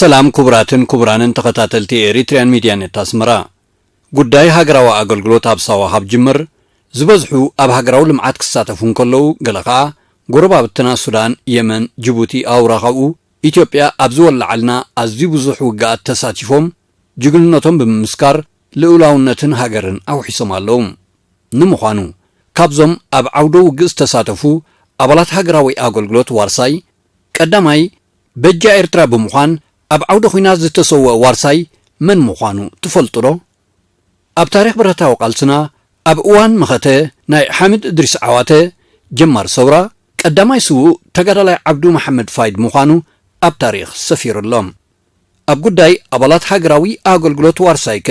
ሰላም ክቡራትን ክቡራንን ተኸታተልቲ ኤሪትሪያን ሚድያ ኔት ኣስመራ። ጉዳይ ሃገራዊ ኣገልግሎት ኣብ ሳዋ ካብ ጅምር፣ ዝበዝሑ ኣብ ሃገራዊ ልምዓት ክሳተፉ እንከለዉ፣ ገለ ኸኣ ጎረባብትና ሱዳን፣ የመን፣ ጅቡቲ፣ ኣውራ ካብኡ ኢትዮጵያ ኣብ ዝወለዓልና ኣዝዩ ብዙሕ ውግኣት ተሳቲፎም፣ ጅግንነቶም ብምምስካር ልኡላውነትን ሃገርን ኣውሒሶም ኣለዉ። ንምዃኑ፣ ካብዞም ኣብ ዓውደ ውግእ ዝተሳተፉ ኣባላት ሃገራዊ ኣገልግሎት ዋርሳይ፣ ቀዳማይ በጃ ኤርትራ ብምዃን ኣብ ዓውደ ኲናት ዝተሰወአ ዋርሳይ መን ምዃኑ ትፈልጡ ዶ? ኣብ ታሪኽ ብረታዊ ቃልስና፣ ኣብ እዋን መኸተ ናይ ሓምድ እድሪስ ዓዋተ፣ ጀማር ሰውራ፣ ቀዳማይ ስዉእ ተጋዳላይ ዓብዱ መሓመድ ፋይድ ምዃኑ ኣብ ታሪኽ ሰፊሩ ኣሎ። ኣብ ጉዳይ ኣባላት ሃገራዊ ኣገልግሎት ዋርሳይከ፣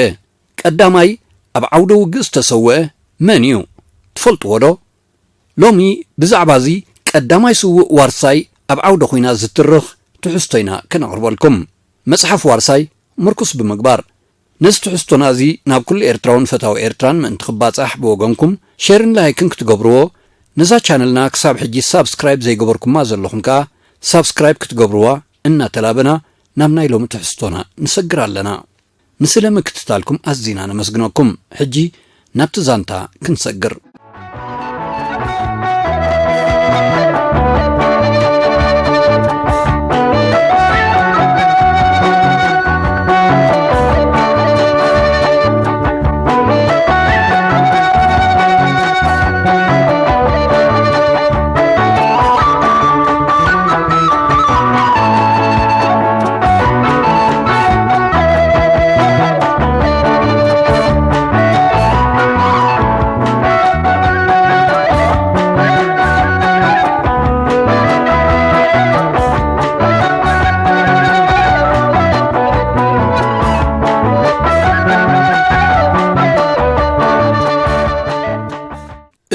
ቀዳማይ ኣብ ዓውደ ውግእ ዝተሰወአ መን እዩ? ትፈልጥዎ ዶ? ሎሚ ብዛዕባ እዚ ቀዳማይ ስዉእ ዋርሳይ ኣብ ዓውደ ኹናት ዝትርኽ ትሕዝቶ ኢና ከነቕርበልኩም። መጽሓፍ ዋርሳይ ምርኩስ ብምግባር፣ ነዚ ትሕዝቶና እዚ ናብ ኩሉ ኤርትራውን ፈታዊ ኤርትራን ምእንቲ ክባጻሕ ብወገንኩም ሼርን ላይክን ክትገብርዎ፣ ነዛ ቻነልና ክሳብ ሕጂ ሳብስክራይብ ዘይገበርኩማ ዘለኹም ከኣ ሳብስክራይብ ክትገብርዋ እናተላበና ናብ ናይ ሎሚ ትሕዝቶና ንሰግር ኣለና። ንስለ ምክትታልኩም ኣዚና ነመስግነኩም። ሕጂ ናብቲ ዛንታ ክንሰግር።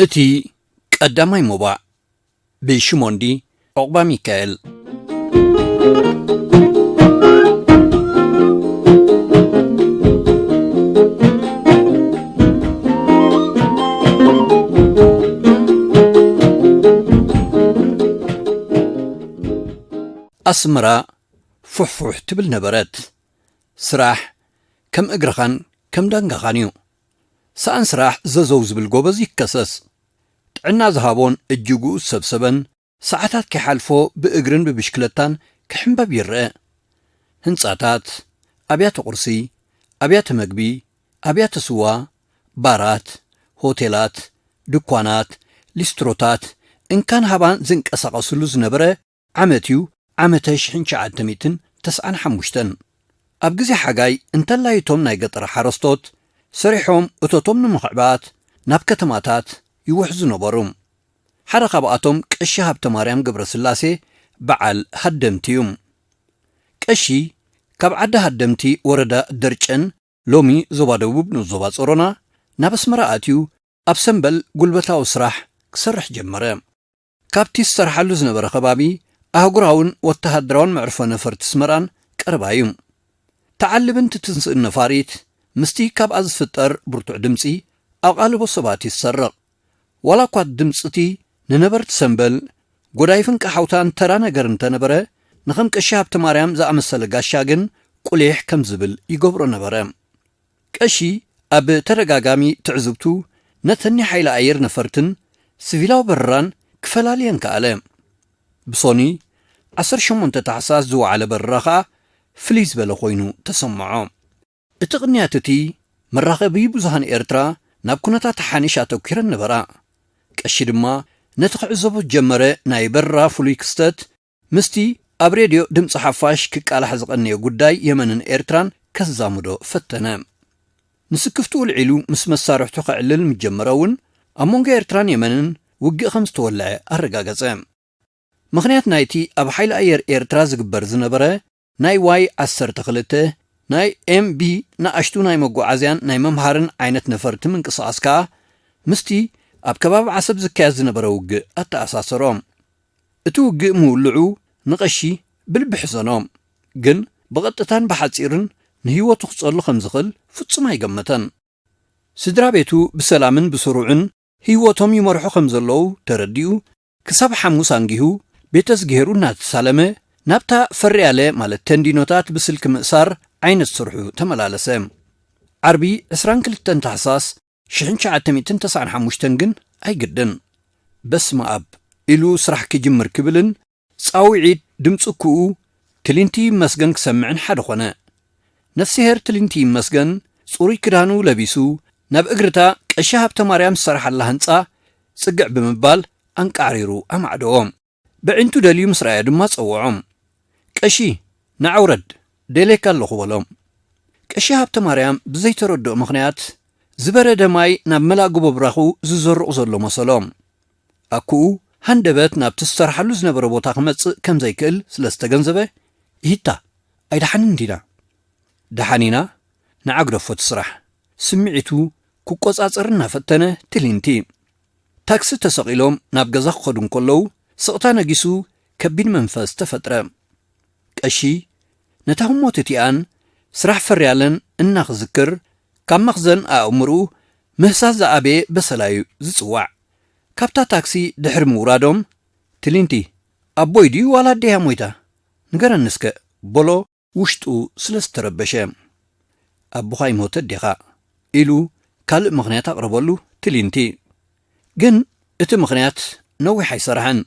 እቲ ቀዳማይ ሞባእ ብሽሞንዲ ዑቕባሚካኤል። ኣስመራ ፉሕፉሕ ትብል ነበረት። ስራሕ ከም እግርኻን ከም ዳንጋኻን እዩ። ሰኣን ስራሕ ዘዘው ዝብል ጎበዝ ይከሰስ። ጥዕና ዝሃቦን እጅጉ ዝሰብሰበን፣ ሰዓታት ከይሓልፎ ብእግርን ብብሽክለታን ክሕምበብ ይረአ። ህንጻታት፣ ኣብያተ ቁርሲ፣ ኣብያተ መግቢ፣ ኣብያተ ስዋ፣ ባራት፣ ሆቴላት፣ ድኳናት፣ ሊስትሮታት፣ እንካን ሃባን ዝንቀሳቐስሉ ዝነበረ ዓመት እዩ፣ ዓመተ ሽሕን ትሽዓተ ሚእትን ተስዓን ሓሙሽተን። ኣብ ግዜ ሓጋይ እንተላይ እቶም ናይ ገጠር ሓረስቶት ሰሪሖም እቶቶም ንምኽዕባት ናብ ከተማታት ይውሕዙ ነበሩ። ሓደ ካብኣቶም ቀሺ ሃብተማርያም ገብረስላሴ በዓል ሃደምቲ እዩ። ቀሺ ካብ ዓዲ ሃደምቲ ወረዳ ደርጨን፣ ሎሚ ዞባ ደቡብ ንኡስ ዞባ ጾሮና፣ ናብ ኣስመራ ኣትዩ ኣብ ሰምበል ጉልበታዊ ስራሕ ክሰርሕ ጀመረ። ካብቲ ዝሰርሓሉ ዝነበረ ከባቢ ኣህጉራውን ወተሃደራውን መዕርፎ ነፈርቲ ኣስመራን ቀረባ እዩ። ተዓልብን ትትንስእን ነፋሪት ምስቲ ካብኣ ዝፍጠር ብርቱዕ ድምጺ ኣቓልቦ ሰባት እዩ ዝሰርቕ። ዋላ እኳ ድምጺ እቲ ንነበርቲ ሰምበል፣ ጎዳይፍን ቀሓውታን ተራ ነገር እንተነበረ፣ ንኸም ቀሺ ሃብተማርያም ዝኣመሰለ ጋሻ ግን ቁሊሕ ከም ዝብል ይገብሮ ነበረ። ቀሺ ኣብ ተደጋጋሚ ትዕዝብቱ ነተን ናይ ሓይሊ ኣየር ነፈርትን ሲቪላዊ በረራን ክፈላልየን ከኣለ። ብሶኒ ዓሰርተ ሸሞንተ ታሕሳስ ዝወዓለ በረራ ኸኣ ፍልይ ዝበለ ኮይኑ ተሰምዖ። እቲ ቅንያት እቲ መራኸቢ ብዙሃን ኤርትራ ናብ ኩነታት ሓኒሽ ኣተኲረን ነበራ። ቀሺ ድማ ነቲ ክዕዘቦ ዝጀመረ ናይ በረራ ፍሉይ ክስተት ምስቲ ኣብ ሬድዮ ድምጺ ሓፋሽ ክቃላሕ ዝቐነየ ጉዳይ የመንን ኤርትራን ከዛምዶ ፈተነ። ንስክፍትኡ ኣልዒሉ ምስ መሳርሕቱ ከዕልል ምስ ጀመረ እውን፣ ኣብ መንጎ ኤርትራን የመንን ውግእ ከም ዝተወልዐ ኣረጋገጸ። ምኽንያት ናይቲ ኣብ ሓይሊ ኣየር ኤርትራ ዝግበር ዝነበረ ናይ ዋይ ዓሰርተ ክልተ፣ ናይ ኤም ቢ ንኣሽቱ ናይ መጓዓዝያን ናይ መምሃርን ዓይነት ነፈርቲ ምንቅስቓስ ከኣ ምስቲ ኣብ ከባቢ ዓሰብ ዝካየድ ዝነበረ ውግእ ኣተኣሳሰሮ። እቲ ውግእ ምውልዑ ንቐሺ ብልቢ ሕዘኖ። ግን ብቐጥታን ብሓጺርን ንህይወቱ ክጸሉ ከም ዝኽእል ፍጹም ኣይገመተን። ስድራ ቤቱ ብሰላምን ብስሩዕን ህይወቶም ይመርሑ ከም ዘለዉ ተረዲኡ፣ ክሳብ ሓሙስ ኣንጊሁ ቤተ እግዚኣብሄሩ እናተሳለመ ናብታ ፈርያለ ማለት ተንዲኖታት ብስልኪ ምእሳር ዓይነት ስርሑ ተመላለሰ። ዓርቢ ዕስራን ክልተን ታሕሳስ ሽሕን ትሽዓተ ሚእትን ተስዓን ሓሙሽተን ግን ኣይግድን። በስመ ኣብ ኢሉ ስራሕ ክጅምር ክብልን ጻውዒት ድምጺ ክኡ ትሊንቲ ይመስገን ክሰምዕን ሓደ ኾነ። ነፍስሄር ትሊንቲ ይመስገን ጽሩይ ክዳኑ ለቢሱ ናብ እግርታ ቀሺ ሃብተ ማርያም ዝሰርሓላ ህንጻ ጽግዕ ብምባል ኣንቃዕሪሩ ኣማዕደዎ። ብዒንቱ ደልዩ ምስ ረኣዮ ድማ ጸውዖ። ቀሺ ንዓ ውረድ ደልየካ ኣለኹ በሎ። ቀሺ ሃብተ ማርያም ብዘይተረድኦ ምኽንያት ዝበረደ ማይ ናብ መላእ ጎቦ ብራኹ ዝዘርቕ ዘሎ መሰሎ። ኣኩኡ ሃንደበት ናብቲ ዝሰርሓሉ ዝነበረ ቦታ ክመጽእ ከም ዘይክእል ስለ ዝተገንዘበ፣ ይሂታ ኣይደሓንን እንዲና። ደሓን ኢና፣ ንዓ ግደፎ እቲ ስራሕ። ስምዒቱ ክቆጻጸር እናፈተነ ትሊንቲ። ታክሲ ተሰቒሎም ናብ ገዛ ክኸዱ እንከለዉ ስቕታ ነጊሱ ከቢድ መንፈስ ተፈጥረ። ቀሺ ነታ ህሞት እቲኣን ስራሕ ፈርያለን እናኽዝክር ካብ መኽዘን ኣእምርኡ ምህሳስ ዝኣበየ በሰላዩ ዝጽዋዕ። ካብታ ታክሲ ድሕሪ ምውራዶም ትሊንቲ ኣቦይ ድዩ ዋላ ኣደያ ሞይታ ንገረኒ እስከ በሎ ውሽጡ ስለ ዝተረበሸ። ኣቦኻ ይሞተ ዲኻ ኢሉ ካልእ ምኽንያት ኣቕረበሉ ትሊንቲ። ግን እቲ ምኽንያት ነዊሕ ኣይሰርሐን።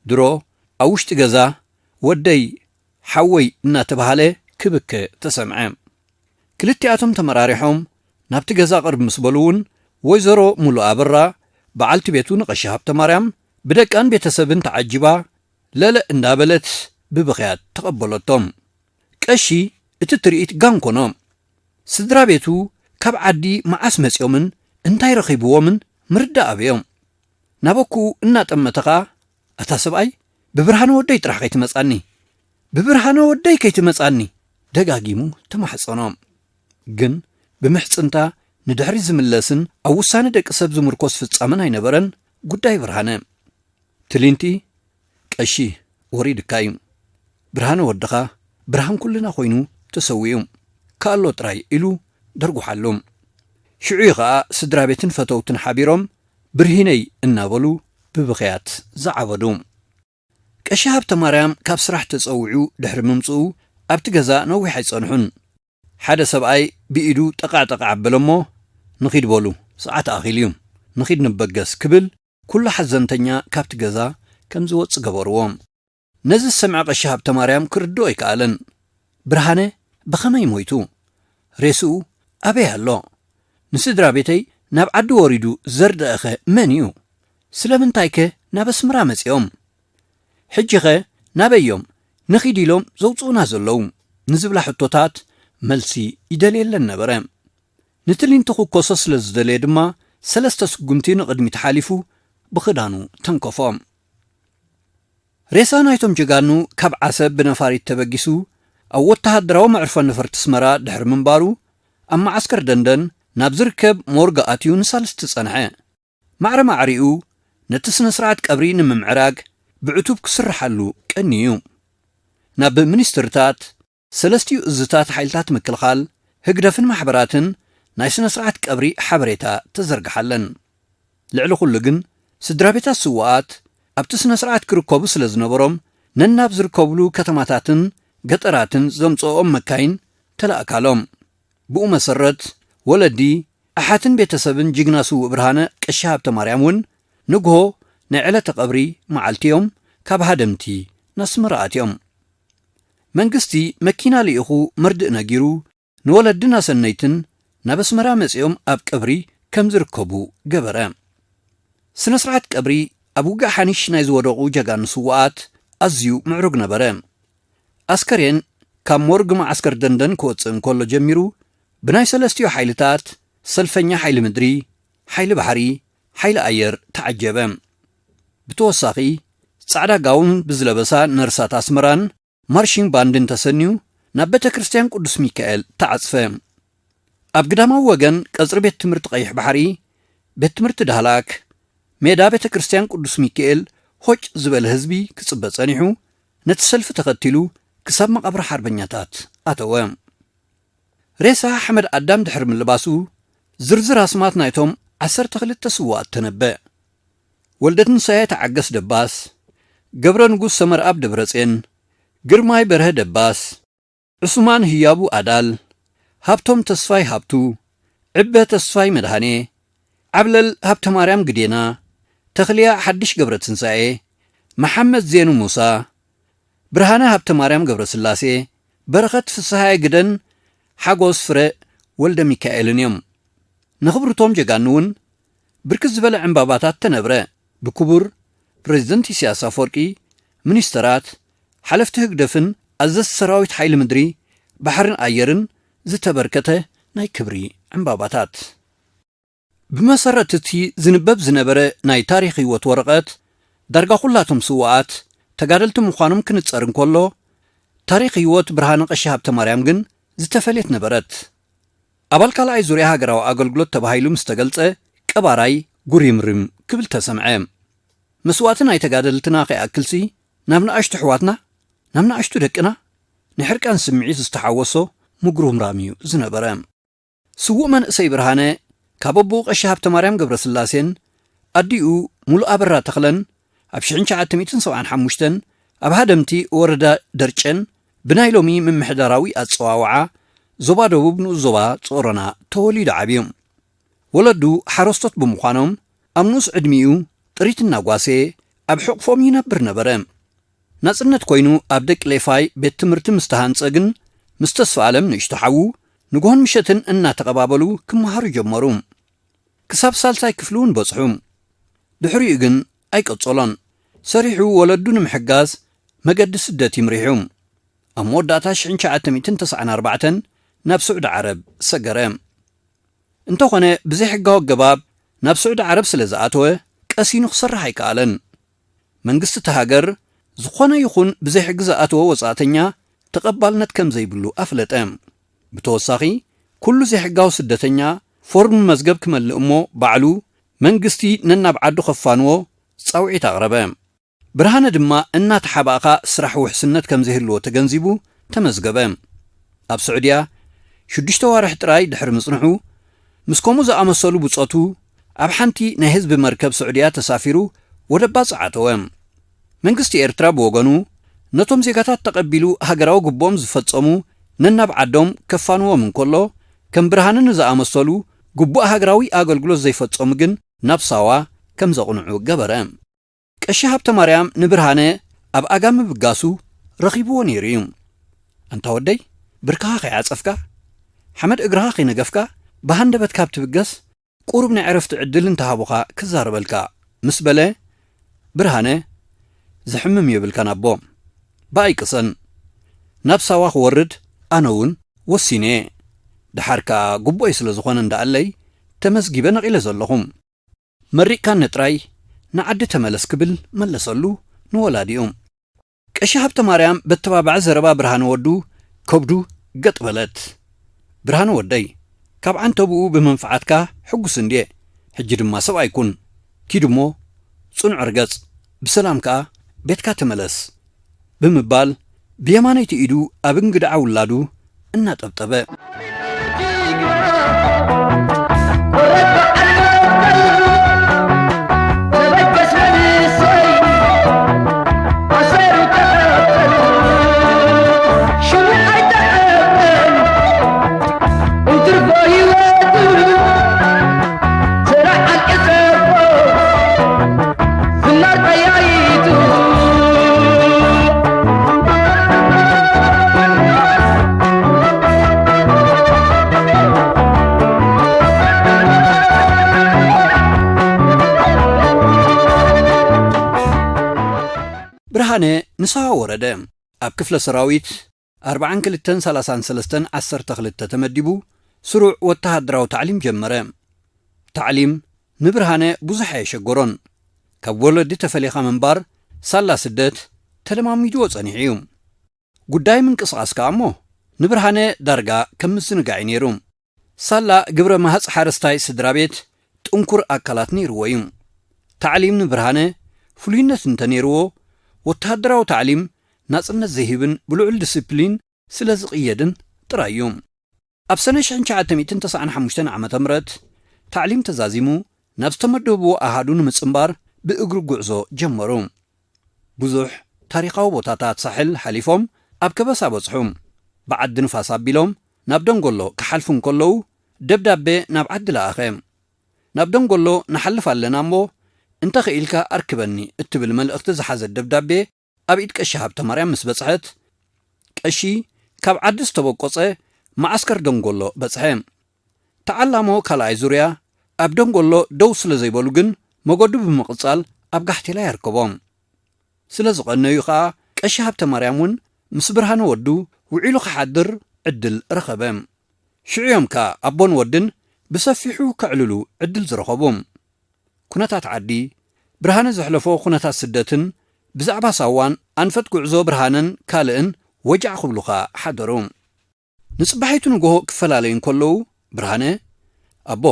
ድሮ ኣብ ውሽጢ ገዛ ወደይ ሓወይ እናተባህለ ክብከ ተሰምዐ። ክልቲኣቶም ተመራሪሖም ናብቲ ገዛ ቅርብ ምስ በሉ እውን ወይዘሮ ሙሉ ኣበራ በዓልቲ ቤቱ ንቀሺ ሃብተ ማርያም ብደቃን ቤተሰብን ተዓጂባ ለለ እንዳበለት ብብኽያት ተቐበለቶም። ቀሺ እቲ ትርኢት ጋንኮኖ። ስድራ ቤቱ ካብ ዓዲ መዓስ መጺኦምን እንታይ ረኺብዎምን ምርዳእ ኣበዮም። ናበኩ እናጠመተ ኸኣ ኣታ ሰብኣይ ብብርሃነ ወደይ ጥራሕ ከይትመጻኒ፣ ብብርሃነ ወደይ ከይትመጻኒ ደጋጊሙ ተማሕጸኖ። ግን ብምሕጽንታ ንድሕሪ ዝምለስን ኣብ ውሳነ ደቂ ሰብ ዝምርኮስ ፍጻመን ኣይነበረን ጉዳይ ብርሃነ። ትሊንቲ ቀሺ ወሪድካ እዩ። ብርሃነ ወድኻ ብርሃን ኩልና ኮይኑ ተሰዊኡ። ከኣሎ ጥራይ ኢሉ ደርጉሓሉ። ሽዑ እዩ ኸኣ ስድራ ቤትን ፈተውትን ሓቢሮም ብርሂነይ እናበሉ ብብኽያት ዝዓበዱ። ቀሺ ሃብተ ማርያም ካብ ስራሕ ተጸዊዑ ድሕሪ ምምጽኡ ኣብቲ ገዛ ነዊሕ ኣይጸንሑን። ሓደ ሰብኣይ ብኢዱ ጠቓዕ ጠቓዕ ኣበለ እሞ ንኺድ በሉ፣ ሰዓት ኣኺሉ እዩ፣ ንኺድ ንበገስ ክብል ኩሉ ሓዘንተኛ ካብቲ ገዛ ከም ዝወጽእ ገበርዎ። ነዚ ዝሰምዐ ቀሺ ሃብተ ማርያም ክርድኦ ኣይከኣለን። ብርሃነ ብኸመይ ሞይቱ? ሬስኡ ኣበይ ኣሎ? ንስድራ ቤተይ ናብ ዓዲ ወሪዱ ዘርደእኸ መን እዩ? ስለምንታይከ ናብ ኣስመራ መጺኦም? ሕጂኸ ናበይ እዮም ንኺድ ኢሎም ዘውጽኡና ዘለዉ? ንዝብላ ሕቶታት መልሲ ይደልየለን ነበረ። ንትሊንቲ ክኮሶ ስለ ዝደለየ ድማ ሰለስተ ስጉምቲ ንቕድሚት ሓሊፉ ብኽዳኑ ተንከፎ። ሬሳ ናይቶም ጀጋኑ ካብ ዓሰብ ብነፋሪት ተበጊሱ ኣብ ወተሃደራዊ መዕርፎ ነፈርቲ ኣስመራ ድሕሪ ምንባሩ ኣብ መዓስከር ደንደን ናብ ዝርከብ ሞርግ ኣትዩ ንሳልስቲ ጸንሐ። ማዕረ ማዕሪኡ ነቲ ስነ ስርዓት ቀብሪ ንምምዕራግ ብዕቱብ ክስርሓሉ ቀንዩ። ናብ ሚኒስትርታት፣ ሰለስቲኡ እዝታት ሓይልታት ምክልኻል፣ ህግደፍን ማሕበራትን ናይ ስነ ስርዓት ቀብሪ ሓበሬታ ተዘርግሓለን። ልዕሊ ኩሉ ግን ስድራ ቤታት ስውኣት ኣብቲ ስነ ስርዓት ክርከቡ ስለ ዝነበሮም ነናብ ዝርከብሉ ከተማታትን ገጠራትን ዘምጽኦም መካይን ተላእካሎም። ብኡ መሰረት ወለዲ ኣሓትን ቤተሰብን ጅግና ስዉእ ብርሃነ ቀሺ ሃብተ ማርያም እውን ንግሆ ናይ ዕለተ ቀብሪ መዓልቲ እዮም ካብ ሃደምቲ ናስመራ ኣትዮም። መንግስቲ መኪና ልኢኹ መርድእ ነጊሩ ንወለድን ኣሰነይትን ናብ ኣስመራ መጺኦም ኣብ ቀብሪ ከም ዝርከቡ ገበረ። ስነ ስርዓት ቀብሪ ኣብ ውግእ ሓኒሽ ናይ ዝወደቑ ጀጋኑ ስውኣት ኣዝዩ ምዕሩግ ነበረ። ኣስከሬን ካብ ሞርግ መዓስከር ደንደን ክወጽእ እንከሎ ጀሚሩ ብናይ ሰለስቲኡ ሓይልታት ሰልፈኛ ሓይሊ ምድሪ፣ ሓይሊ ባሕሪ፣ ሓይሊ ኣየር ተዓጀበ። ብተወሳኺ ጻዕዳ ጋውን ብዝለበሳ ነርሳት ኣስመራን ማርሺንግ ባንድን ተሰንዩ ናብ ቤተ ክርስቲያን ቅዱስ ሚካኤል ተዓጽፈ። ኣብ ግዳማዊ ወገን ቀጽሪ ቤት ትምህርቲ ቀይሕ ባሕሪ፣ ቤት ትምህርቲ ዳህላክ፣ ሜዳ ቤተ ክርስቲያን ቅዱስ ሚካኤል ሆጭ ዝበለ ህዝቢ ክጽበ ጸኒሑ፣ ነቲ ሰልፊ ተኸቲሉ ክሳብ መቓብር ሓርበኛታት ኣተወ። ሬሳ ሓመድ ኣዳም ድሕሪ ምልባሱ፣ ዝርዝር ኣስማት ናይቶም ዓሰርተ ክልተ ስውኣት ተነበ። ወልደትንሳኤ ተዓገስ ደባስ፣ ገብረ ንጉስ ሰመርኣብ ደብረጼን፣ ግርማይ በርሀ ደባስ፣ ዕሱማን ህያቡ ኣዳል፣ ሃብቶም ተስፋይ ሃብቱ፣ ዕበ ተስፋይ መድሃኔ፣ ዓብለል ሃብተማርያም ግዴና፣ ተኽልያ ሓድሽ ገብረትንሳኤ፣ መሓመድ ዜኑ ሙሳ፣ ብርሃነ ሃብተማርያም ገብረስላሴ፣ በረኸት ፍስሃየ ግደን፣ ሓጎስ ፍረ ወልደ ሚካኤልን እዮም። ንኽብርቶም ጀጋኑ እውን ብርክት ዝበለ ዕምባባታት ተነብረ። ብክቡር ፕሬዝደንት ኢሳያስ ኣፈወርቂ፣ ሚኒስተራት፣ ሓለፍቲ ህግደፍን ኣዘዝቲ ሰራዊት ሓይሊ ምድሪ፣ ባሕርን ኣየርን ዝተበርከተ ናይ ክብሪ ዕምባባታት። ብመሰረት እቲ ዝንበብ ዝነበረ ናይ ታሪኽ ህይወት ወረቐት፣ ዳርጋ ኩላቶም ስውኣት ተጋደልቲ ምዃኖም ክንጸር እንከሎ፣ ታሪኽ ህይወት ብርሃነ ቀሺ ሃብተማርያም ግን ዝተፈልየት ነበረት። ኣባል ካልኣይ ዙርያ ሃገራዊ ኣገልግሎት ተባሂሉ ምስ ተገልጸ፣ ቀባራይ ጉሪምሪም ክብል ተሰምዐ። መስዋእቲ ናይ ተጋደልትና ከይኣክልሲ፣ ናብ ንኣሽቱ ኣሕዋትና፣ ናብ ንኣሽቱ ደቅና፣ ንሕርቃን ስምዒት ዝተሓወሶ ምጉርምራም እዩ ዝነበረ። ስዉእ መንእሰይ ብርሃነ፣ ካብ ኣቦኡ ቀሺ ሃብተማርያም ገብረስላሴን ኣዲኡ ሙሉ ኣበራ ተኽለን፣ ኣብ ሽሕን ትሽዓተ ሚእትን ሰብዓን ሓሙሽተን ኣብ ሃደምቲ ወረዳ ደርጨን፣ ብናይ ሎሚ ምምሕዳራዊ ኣጸዋውዓ ዞባ ደቡብ ንኡስ ዞባ ጾሮና ተወሊዱ ዓብዩ። ወለዱ ሓረስቶት ብምዃኖም፣ ኣብ ንኡስ ዕድሚኡ ጥሪት እናጓሰየ ኣብ ሕቑፎም ይነብር ነበረ። ናጽነት ኮይኑ ኣብ ደቂ ሌፋይ ቤት ትምህርቲ ምስ ተሃንጸ ግን፣ ምስ ተስፋ ኣለም ንእሽቶ ሓዉ ንግሆን ምሸትን እናተቐባበሉ ክመሃሩ ጀመሩ። ክሳብ ሳልሳይ ክፍሊ እውን በጽሑ። ድሕሪኡ ግን ኣይቀጸሎን። ሰሪሑ ወለዱ ንምሕጋዝ መገዲ ስደት ይምሪሑ። ኣብ መወዳእታ ሽሕን ትሽዓተ ሚእትን ተስዓን ኣርባዕተን ናብ ስዑዲ ዓረብ ሰገረ። እንተኾነ ብዘይሕጋዊ ኣገባብ ናብ ስዑዲ ዓረብ ስለ ዝኣተወ ቀሲኑ ክሰርሕ ኣይከኣለን። መንግስቲ እታ ሃገር ዝኾነ ይኹን ብዘይሕጊ ዝኣተወ ወጻእተኛ ተቐባልነት ከም ዘይብሉ ኣፍለጠ። ብተወሳኺ ኩሉ ዘይሕጋዊ ስደተኛ ፎርም መዝገብ ክመልእ እሞ ባዕሉ መንግስቲ ነናብ ዓዱ ከፋንዎ ጻውዒት ኣቕረበ። ብርሃነ ድማ እናተሓባእኻ ስራሕ ውሕስነት ከም ዘይህልዎ ተገንዚቡ ተመዝገበ። ኣብ ስዑድያ ሽዱሽተ ዋርሕ ጥራይ ድሕሪ ምጽንሑ፣ ምስ ከምኡ ዝኣመሰሉ ብጾቱ ኣብ ሓንቲ ናይ ህዝቢ መርከብ ስዑድያ ተሳፊሩ ወደ ባጽዕ ኣተወ። መንግስቲ ኤርትራ ብወገኑ ነቶም ዜጋታት ተቐቢሉ ሃገራዊ ግቡኦም ዝፈጸሙ ነናብ ዓዶም ከፋንዎም እንከሎ፣ ከም ብርሃነ ንዝኣመሰሉ ግቡእ ሃገራዊ ኣገልግሎት ዘይፈጸሙ ግን ናብ ሳዋ ከም ዘቕንዑ ገበረ። ቀሺ ሃብተ ማርያም ንብርሃነ ኣብ ኣጋ ምብጋሱ ረኺብዎ ነይሩ እዩ። ኣንታ ወደይ፣ ብርክኻ ከይዓጸፍካ፣ ሓመድ እግርኻ ከይነገፍካ፣ ብሃንደበት ካብ ትብገስ፣ ቁሩብ ናይ ዕረፍቲ ዕድል እንተሃቡኻ ክዛረበልካ፣ ምስ በለ፣ ብርሃነ፣ ዘሕምም የብልካን ኣቦ። ብኣይ ቅሰን። ናብ ሳዋ ክወርድ ኣነ እውን ወሲነ እየ። ደሓር ከኣ ግቡእይ ስለ ዝኾነ እንዳኣለይ፣ ተመዝጊበ ነቒለ ዘለኹ። መሪቕካኒ ጥራይ ንዓዲ ተመለስ ክብል መለሰሉ ንወላዲኡ። ቀሺ ሃብተ ማርያም በተባባዐ ዘረባ ብርሃነ ወዱ ከብዱ ገጥ በለት። ብርሃነ ወደይ፣ ካብ ዓንተብኡ ብመንፍዓትካ ሕጉስ እንድየ። ሕጂ ድማ ሰብኣይ ኩን። ኪድ እሞ ጽኑዕ ርገጽ፣ ብሰላም ከኣ ቤትካ ተመለስ። ብምባል ብየማነይቲ ኢዱ ኣብ እንግድዓ ውላዱ እናጠብጠበ። ብርሃነ ንሳዋ ወረደ። ኣብ ክፍለ ሰራዊት ኣርብዓን ክልተን ሰላሳን ሰለስተን ዓሰርተ ክልተ ተመዲቡ ስሩዕ ወተሃደራዊ ታዕሊም ጀመረ። ታዕሊም ንብርሃነ ብዙሕ ኣየሸገሮን። ካብ ወለዲ ተፈሊኻ ምንባር ሳላ ስደት ተለማሚድዎ ጸኒሑ እዩ። ጉዳይ ምንቅስቓስ ከኣ እሞ ንብርሃነ ዳርጋ ከም ምዝንጋዕ እዩ ነይሩ። ሳላ ግብረ ማህጽ ሓረስታይ ስድራ ቤት ጥንኩር ኣካላት ነይርዎ እዩ። ታዕሊም ንብርሃነ ፍሉይነት እንተ ነይርዎ፣ ወተሃደራዊ ታዕሊም ናጽነት ዘይህብን ብልዑል ዲስፕሊን ስለ ዝቕየድን ጥራይ እዩ። ኣብ ሰነ ሽሕን ትሽዓተ ሚእትን ተስዓን ሓሙሽተን ዓመተ ምህረት ታዕሊም ተዛዚሙ ናብ ዝተመደብዎ ኣሃዱ ንምጽንባር ብእግሩ ጉዕዞ ጀመሩ። ብዙሕ ታሪኻዊ ቦታታት ሳሕል ሓሊፎም ኣብ ከበሳ በጽሑ። ብዓዲ ንፋስ ኣቢሎም ናብ ደንጎሎ ክሓልፉ እንከለዉ ደብዳቤ ናብ ዓዲ ለኣኸ። ናብ ደንጎሎ ንሓልፍ ኣለና እሞ እንተ ኽኢልካ ኣርክበኒ እትብል መልእኽቲ ዝሓዘት ደብዳቤ ኣብ ኢድ ቀሺ ሃብተ ማርያም ምስ በጽሐት፣ ቀሺ ካብ ዓዲ ዝተበቆጸ መዓስከር ደንጎሎ በጽሐ። ተዓላሞ ካልኣይ ዙርያ ኣብ ደንጎሎ ደው ስለ ዘይበሉ ግን መገዱ ብምቕጻል ኣብ ጋሕቴላ የርከቦም። ስለ ዝቐነዩ ኸኣ ቀሺ ሃብተ ማርያም እውን ምስ ብርሃነ ወዱ ውዒሉ ክሓድር ዕድል ረኸበ። ሽዑ እዮም ከኣ ኣቦን ወድን ብሰፊሑ ከዕልሉ ዕድል ዝረኸቡ። ኩነታት ዓዲ፣ ብርሃነ ዘሕለፎ ኩነታት ስደትን ብዛዕባ ሳዋን ኣንፈት ጉዕዞ ብርሃነን ካልእን ወጃዕ ክብሉ ኸኣ ሓደሩ። ንጽባሒቱ ንግሆ ክፈላለዩ እንከለዉ ብርሃነ፣ ኣቦ፣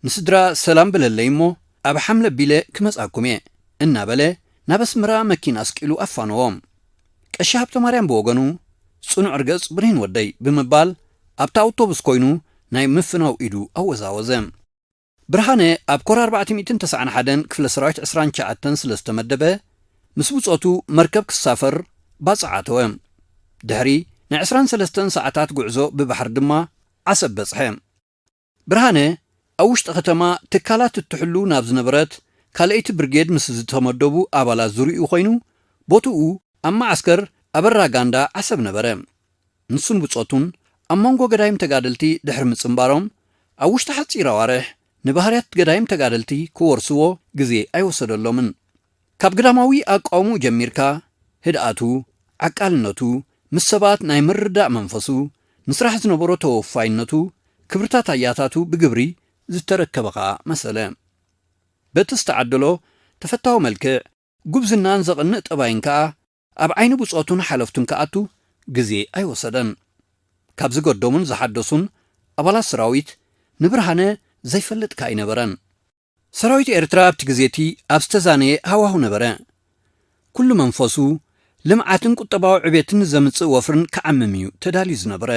ንስድራ ሰላም በለለይ እሞ ኣብ ሓምለ ኣቢለ ክመጻኩም እየ እናበለ ናብ ኣስመራ መኪና ኣስቂሉ ኣፋነዎም። ቀሺ ሃብተ ማርያም ብወገኑ ጽኑዕ ርገጽ ብርሂን ወደይ ብምባል ኣብታ ኣውቶቡስ ኮይኑ ናይ ምፍናው ኢዱ ኣወዛወዘ። ብርሃነ ኣብ ኮር ኣርባዕተ ሚእትን ተስዓን ሓደን ክፍለ ሰራዊት ዕስራን ትሽዓተን ስለ ዝተመደበ ምስ ብጾቱ መርከብ ክሳፈር ባጽዕ ኣተወ። ድሕሪ ናይ ዕስራን ሰለስተን ሰዓታት ጉዕዞ ብባሕሪ ድማ ዓሰብ በጽሐ። ብርሃነ ኣብ ውሽጢ ከተማ ትካላት እትሕሉ ናብ ዝነበረት ካልኣይቲ ብርጌድ ምስ ዝተመደቡ ኣባላት ዙርይኡ ኮይኑ ቦትኡ ኣብ መዓስከር ኣበራ ጋንዳ ዓሰብ ነበረ። ንሱን ብጾቱን ኣብ መንጎ ገዳይም ተጋደልቲ ድሕሪ ምጽንባሮም ኣብ ውሽጢ ሓጺር ኣዋርሕ ንባህርያት ገዳይም ተጋደልቲ ክወርስዎ ግዜ ኣይወሰደሎምን። ካብ ግዳማዊ ኣቃውምኡ ጀሚርካ ህድኣቱ፣ ዓቃልነቱ፣ ምስ ሰባት ናይ ምርዳእ መንፈሱ፣ ንስራሕ ዝነበሮ ተወፋይነቱ፣ ክብርታት ኣያታቱ ብግብሪ ዝተረከበ ኸኣ መሰለ። በቲ ዝተዓደሎ ተፈታዊ መልክዕ፣ ጉብዝናን ዘቕንእ ጠባይን ከኣ ኣብ ዓይኒ ብጾቱን ሓለፍቱን ክኣቱ ግዜ ኣይወሰደን። ካብ ዝገደሙን ዝሓደሱን ኣባላት ሰራዊት ንብርሃነ ዘይፈልጥ ከኣ ኣይነበረን። ሰራዊት ኤርትራ ኣብቲ ግዜ እቲ ኣብ ዝተዛነየ ሃዋሁ ነበረ። ኩሉ መንፈሱ ልምዓትን ቁጠባዊ ዕቤትን ዘምጽእ ወፍርን ክዓምም እዩ ተዳልዩ ዝነበረ።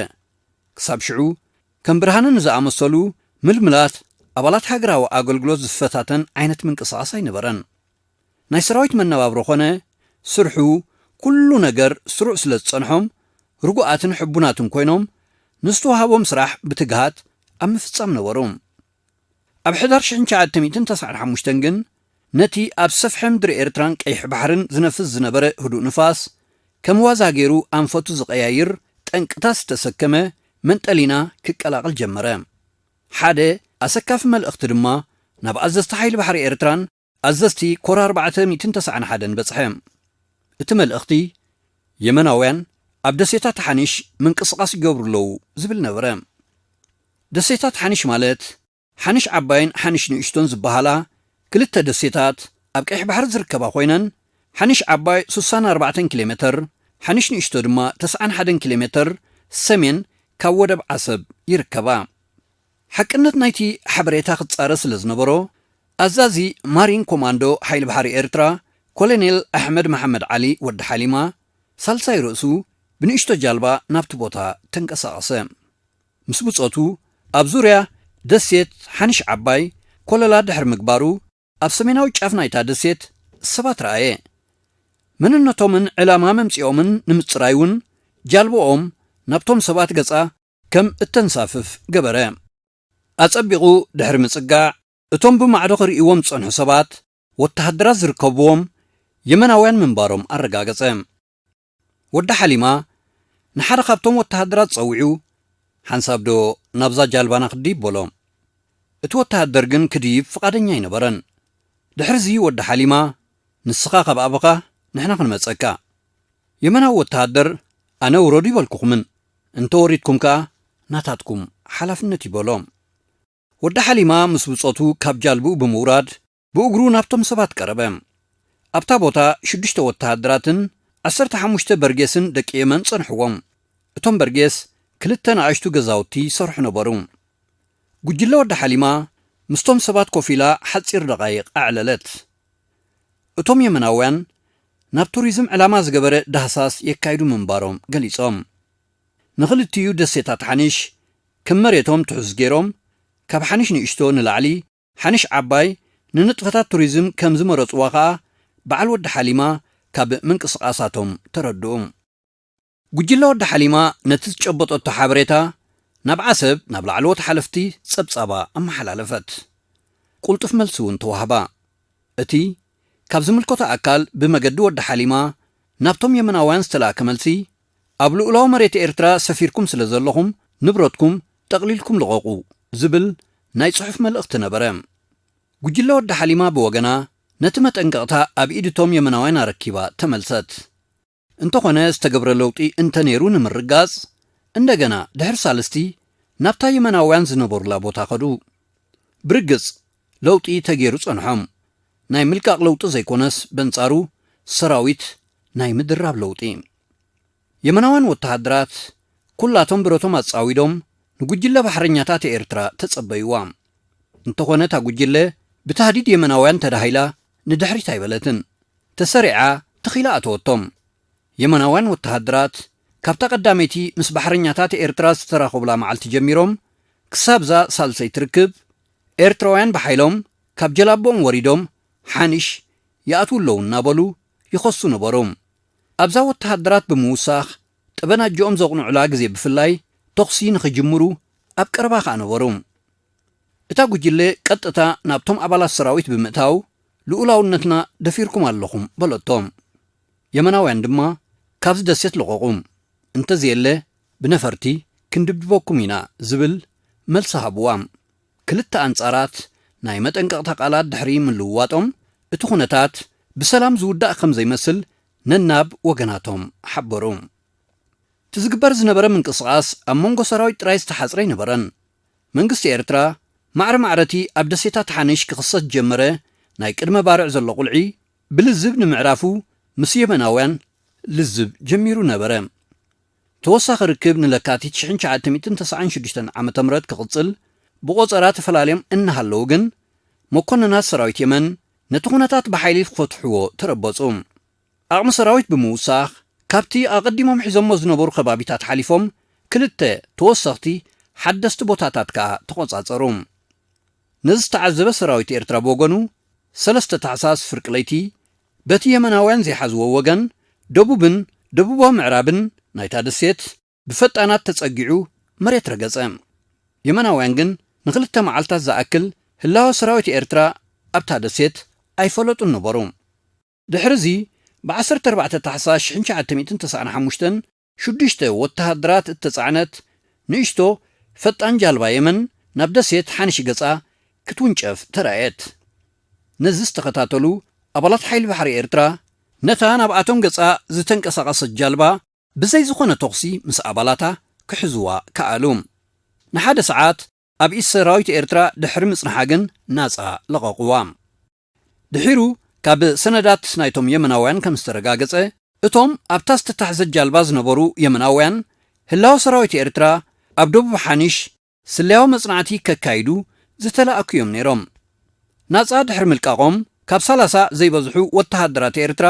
ክሳብ ሽዑ ከም ብርሃነ ንዝኣመሰሉ ምልምላት ኣባላት ሃገራዊ ኣገልግሎት ዝፈታተን ዓይነት ምንቅስቓስ ኣይነበረን። ናይ ሰራዊት መነባብሮ ኾነ ስርሑ ኩሉ ነገር ስሩዕ ስለ ዝጸንሖም ርጉኣትን ሕቡናትን ኮይኖም ንዝተዋሃቦም ስራሕ ብትግሃት ኣብ ምፍጻም ነበሩ። ኣብ ሕዳር ሽሕን ትሽዓተ ሚእትን ተስዓን ሓሙሽተን ግን ነቲ ኣብ ሰፍሐ ምድሪ ኤርትራን ቀይሕ ባሕርን ዝነፍስ ዝነበረ ህዱእ ንፋስ ከም ዋዛ ገይሩ ኣንፈቱ ዝቐያይር ጠንቅታት ዝተሰከመ መንጠሊና ክቀላቐል ጀመረ። ሓደ ኣሰካፊ መልእኽቲ ድማ ናብ ኣዘዝቲ ሓይሊ ባሕሪ ኤርትራን ኣዘዝቲ ኮር ኣርባዕተ ሚእትን ተስዓን ሓደን በጽሐ። እቲ መልእኽቲ የመናውያን ኣብ ደሴታት ሓኒሽ ምንቅስቓስ ይገብሩ ኣለዉ ዝብል ነበረ። ደሴታት ሓኒሽ ማለት ሓኒሽ ዓባይን ሓኒሽ ንእሽቶን ዝበሃላ ክልተ ደሴታት ኣብ ቀይሕ ባሕሪ ዝርከባ ኮይነን ሓኒሽ ዓባይ ስሳን ኣርባዕተን ኪሎ ሜተር፣ ሓኒሽ ንእሽቶ ድማ ተስዓን ሓደን ኪሎ ሜተር ሰሜን ካብ ወደብ ዓሰብ ይርከባ። ሓቅነት ናይቲ ሓበሬታ ክጻረ ስለ ዝነበሮ ኣዛዚ ማሪን ኮማንዶ ሓይሊ ባሕሪ ኤርትራ ኮሎኔል ኣሕመድ መሓመድ ዓሊ ወዲ ሓሊማ ሳልሳይ ርእሱ ብንእሽቶ ጃልባ ናብቲ ቦታ ተንቀሳቐሰ። ምስ ብጾቱ ኣብ ዙርያ ደሴት ሓንሽ ዓባይ ኮለላ ድሕሪ ምግባሩ ኣብ ሰሜናዊ ጫፍ ናይታ ደሴት ሰባት ረኣየ። መንነቶምን ዕላማ መምጽኦምን ንምጽራይ እውን ጃልባኦም ናብቶም ሰባት ገጻ ከም እተንሳፍፍ ገበረ። ኣጸቢቑ ድሕሪ ምጽጋዕ እቶም ብማዕዶ ክርእይዎም ዝጸንሑ ሰባት ወተሃደራት ዝርከብዎም የመናውያን ምንባሮም ኣረጋገጸ። ወዲ ሓሊማ ንሓደ ካብቶም ወተሃደራት ጸዊዑ ሓንሳብ ዶ ናብዛ ጃልባና ክድይብ በሎ። እቲ ወተሃደር ግን ክድይብ ፍቓደኛ ኣይነበረን። ድሕርዚ ወዲ ሓሊማ ንስኻ ካብ ኣበኻ ንሕና ክንመጸካ። የመናዊ ወተሃደር ኣነ ውረዱ ይበልኩኹምን እንተ ወሪድኩም ከኣ ናታትኩም ሓላፍነት ይበሎ። ወዲ ሓሊማ ምስ ብጾቱ ካብ ጃልብኡ ብምውራድ ብእግሩ ናብቶም ሰባት ቀረበ። ኣብታ ቦታ ሽዱሽተ ወተሃደራትን ዓሰርተ ሓሙሽተ በርጌስን ደቂ የመን ጸንሕዎም። እቶም በርጌስ ክልተ ንኣሽቱ ገዛውቲ ይሰርሑ ነበሩ። ጉጅለ ወዲ ሓሊማ ምስቶም ሰባት ኮፍ ኢላ ሓጺር ደቓይቕ ኣዕለለት። እቶም የመናውያን ናብ ቱሪዝም ዕላማ ዝገበረ ዳህሳስ የካይዱ ምንባሮም ገሊጾም። ንኽልቲኡ ደሴታት ሓኒሽ ከም መሬቶም ትሑዝ ገይሮም ካብ ሓኒሽ ንእሽቶ ንላዕሊ ሓንሽ ዓባይ ንንጥፈታት ቱሪዝም ከም ዝመረጽዋ ኸኣ በዓል ወዲ ሓሊማ ካብ ምንቅስቓሳቶም ተረድኡ። ጉጅለ ወዲ ሓሊማ ነቲ ዝጨበጠቶ ሓበሬታ ናብ ዓሰብ፣ ናብ ላዕለዎት ሓለፍቲ ጸብጻባ ኣመሓላለፈት። ቁልጡፍ መልሲ እውን ተዋህባ። እቲ ካብ ዝምልከቶ ኣካል ብመገዲ ወዲ ሓሊማ ናብቶም የመናውያን ዝተላእከ መልሲ፣ ኣብ ልኡላዊ መሬት ኤርትራ ሰፊርኩም ስለ ዘለኹም ንብረትኩም ጠቕሊልኩም ልቐቑ ዝብል ናይ ጽሑፍ መልእኽቲ ነበረ። ጉጅለ ወዲ ሓሊማ ብወገና ነቲ መጠንቀቕታ ኣብ ኢድ እቶም የመናውያን ኣረኪባ ተመልሰት። እንተኾነ ዝተገብረ ለውጢ እንተነይሩ ንምርጋጽ፣ እንደገና ድሕሪ ሳልስቲ ናብታ የመናውያን ዝነበሩላ ቦታ ከዱ። ብርግጽ ለውጢ ተገይሩ ጸንሖም። ናይ ምልቃቕ ለውጢ ዘይኮነስ በንጻሩ ሰራዊት ናይ ምድራብ ለውጢ። የመናውያን ወተሃደራት ኩላቶም ብረቶም ኣጻዊዶም ንጉጅለ ባሕረኛታት ኤርትራ ተጸበይዋ። እንተኾነ እታ ጉጅለ ብታህዲድ የመናውያን ተዳሂላ ንድሕሪት ኣይበለትን። ተሰሪዓ ትኺላ ኣተወቶም። የመናውያን ወተሃደራት ካብታ ቀዳመይቲ ምስ ባሕረኛታት ኤርትራ ዝተራኸቡላ መዓልቲ ጀሚሮም ክሳብዛ ሳልሰይቲ ርክብ፣ ኤርትራውያን ብሓይሎም ካብ ጀላቦኦም ወሪዶም ሓንሽ ይኣትዉ ኣለዉ እናበሉ ይኸሱ ነበሩ። ኣብዛ ወተሃደራት ብምውሳኽ ጠበናጅኦም ዘቕንዑላ ግዜ ብፍላይ ተኹሲ ንኽጅምሩ ኣብ ቀረባ ከኣ ነበሩ። እታ ጉጅለ ቀጥታ ናብቶም ኣባላት ሰራዊት ብምእታው፣ ልኡላውነትና ደፊርኩም ኣለኹም በለቶም። የመናውያን ድማ ካብዚ ደሴት ልቐቑ፣ እንተዘየለ ብነፈርቲ ክንድብድበኩም ኢና ዝብል መልሲ ሃብዋ። ክልተ ኣንጻራት ናይ መጠንቀቕታ ቃላት ድሕሪ ምልውዋጦም፣ እቲ ኩነታት ብሰላም ዝውዳእ ከም ዘይመስል ነናብ ወገናቶም ሓበሩ። እቲ ዝግበር ዝነበረ ምንቅስቓስ ኣብ መንጎ ሰራዊት ጥራይ ዝተሓጽረ ኣይነበረን። መንግስቲ ኤርትራ ማዕረ ማዕረቲ ኣብ ደሴታት ሓንሽ ክኽሰት ጀመረ ናይ ቅድመ ባርዕ ዘሎ ቁልዒ ብልዝብ ንምዕራፉ ምስ የመናውያን ልዝብ ጀሚሩ ነበረ። ተወሳኺ ርክብ ንለካቲት ሽሕን ትሽዓተ ሚእትን ተስዓን ሽዱሽተን ዓመተ ምህረት ክቕጽል ብቆጸራ ተፈላልዮም እናሃለዉ ግን፣ መኮንናት ሰራዊት የመን ነቲ ኩነታት ብሓይሊ ክፈትሕዎ ተረበጹ። ዓቕሚ ሰራዊት ብምውሳኽ፣ ካብቲ ኣቐዲሞም ሒዞሞ ዝነበሩ ከባቢታት ሓሊፎም ክልተ ተወሰኽቲ ሓደስቲ ቦታታት ከኣ ተቖጻጸሩ። ነዚ ዝተዓዘበ ሰራዊት ኤርትራ ብወገኑ፣ ሰለስተ ታሕሳስ ፍርቂ ለይቲ በቲ የመናውያን ዘይሓዝዎ ወገን ደቡብን ደቡባዊ ምዕራብን ናይታ ደሴት ብፈጣናት ተጸጊዑ መሬት ረገጸ። የመናውያን ግን ንኽልተ መዓልታት ዝኣክል ህላወ ሰራዊት ኤርትራ ኣብታ ደሴት ኣይፈለጡን ነበሩ። ድሕርዚ ብ ዓሰርተ ኣርባዕተ ታሕሳስ ሽሕን ትሽዓተ ሚእትን ተስዓን ሓሙሽተን ሽዱሽተ ወተሃደራት እተጻዕነት ንእሽቶ ፈጣን ጃልባ የመን ናብ ደሴት ሓንሽ ገጻ ክትውንጨፍ ተራእየት። ነዚ ዝተኸታተሉ ኣባላት ሓይሊ ባሕሪ ኤርትራ ነታ ናብኣቶም ገጻ ዝተንቀሳቐሰት ጃልባ ብዘይ ዝኾነ ተኹሲ ምስ ኣባላታ ክሕዝዋ ከኣሉ። ንሓደ ሰዓት ኣብ ኢድ ሰራዊት ኤርትራ ድሕሪ ምጽንሓ ግን ናጻ ለቐቕዋ። ድሒሩ ካብ ሰነዳት ናይቶም የመናውያን ከም ዝተረጋገጸ፣ እቶም ኣብታ ዝተታሕዘት ጃልባ ዝነበሩ የመናውያን ህላወ ሰራዊት ኤርትራ ኣብ ደቡብ ሓኒሽ ስለያዊ መጽናዕቲ ከካይዱ ዝተላእኩ እዮም ነይሮም። ናጻ ድሕሪ ምልቃቖም ካብ ሰላሳ ዘይበዝሑ ወተሃደራት ኤርትራ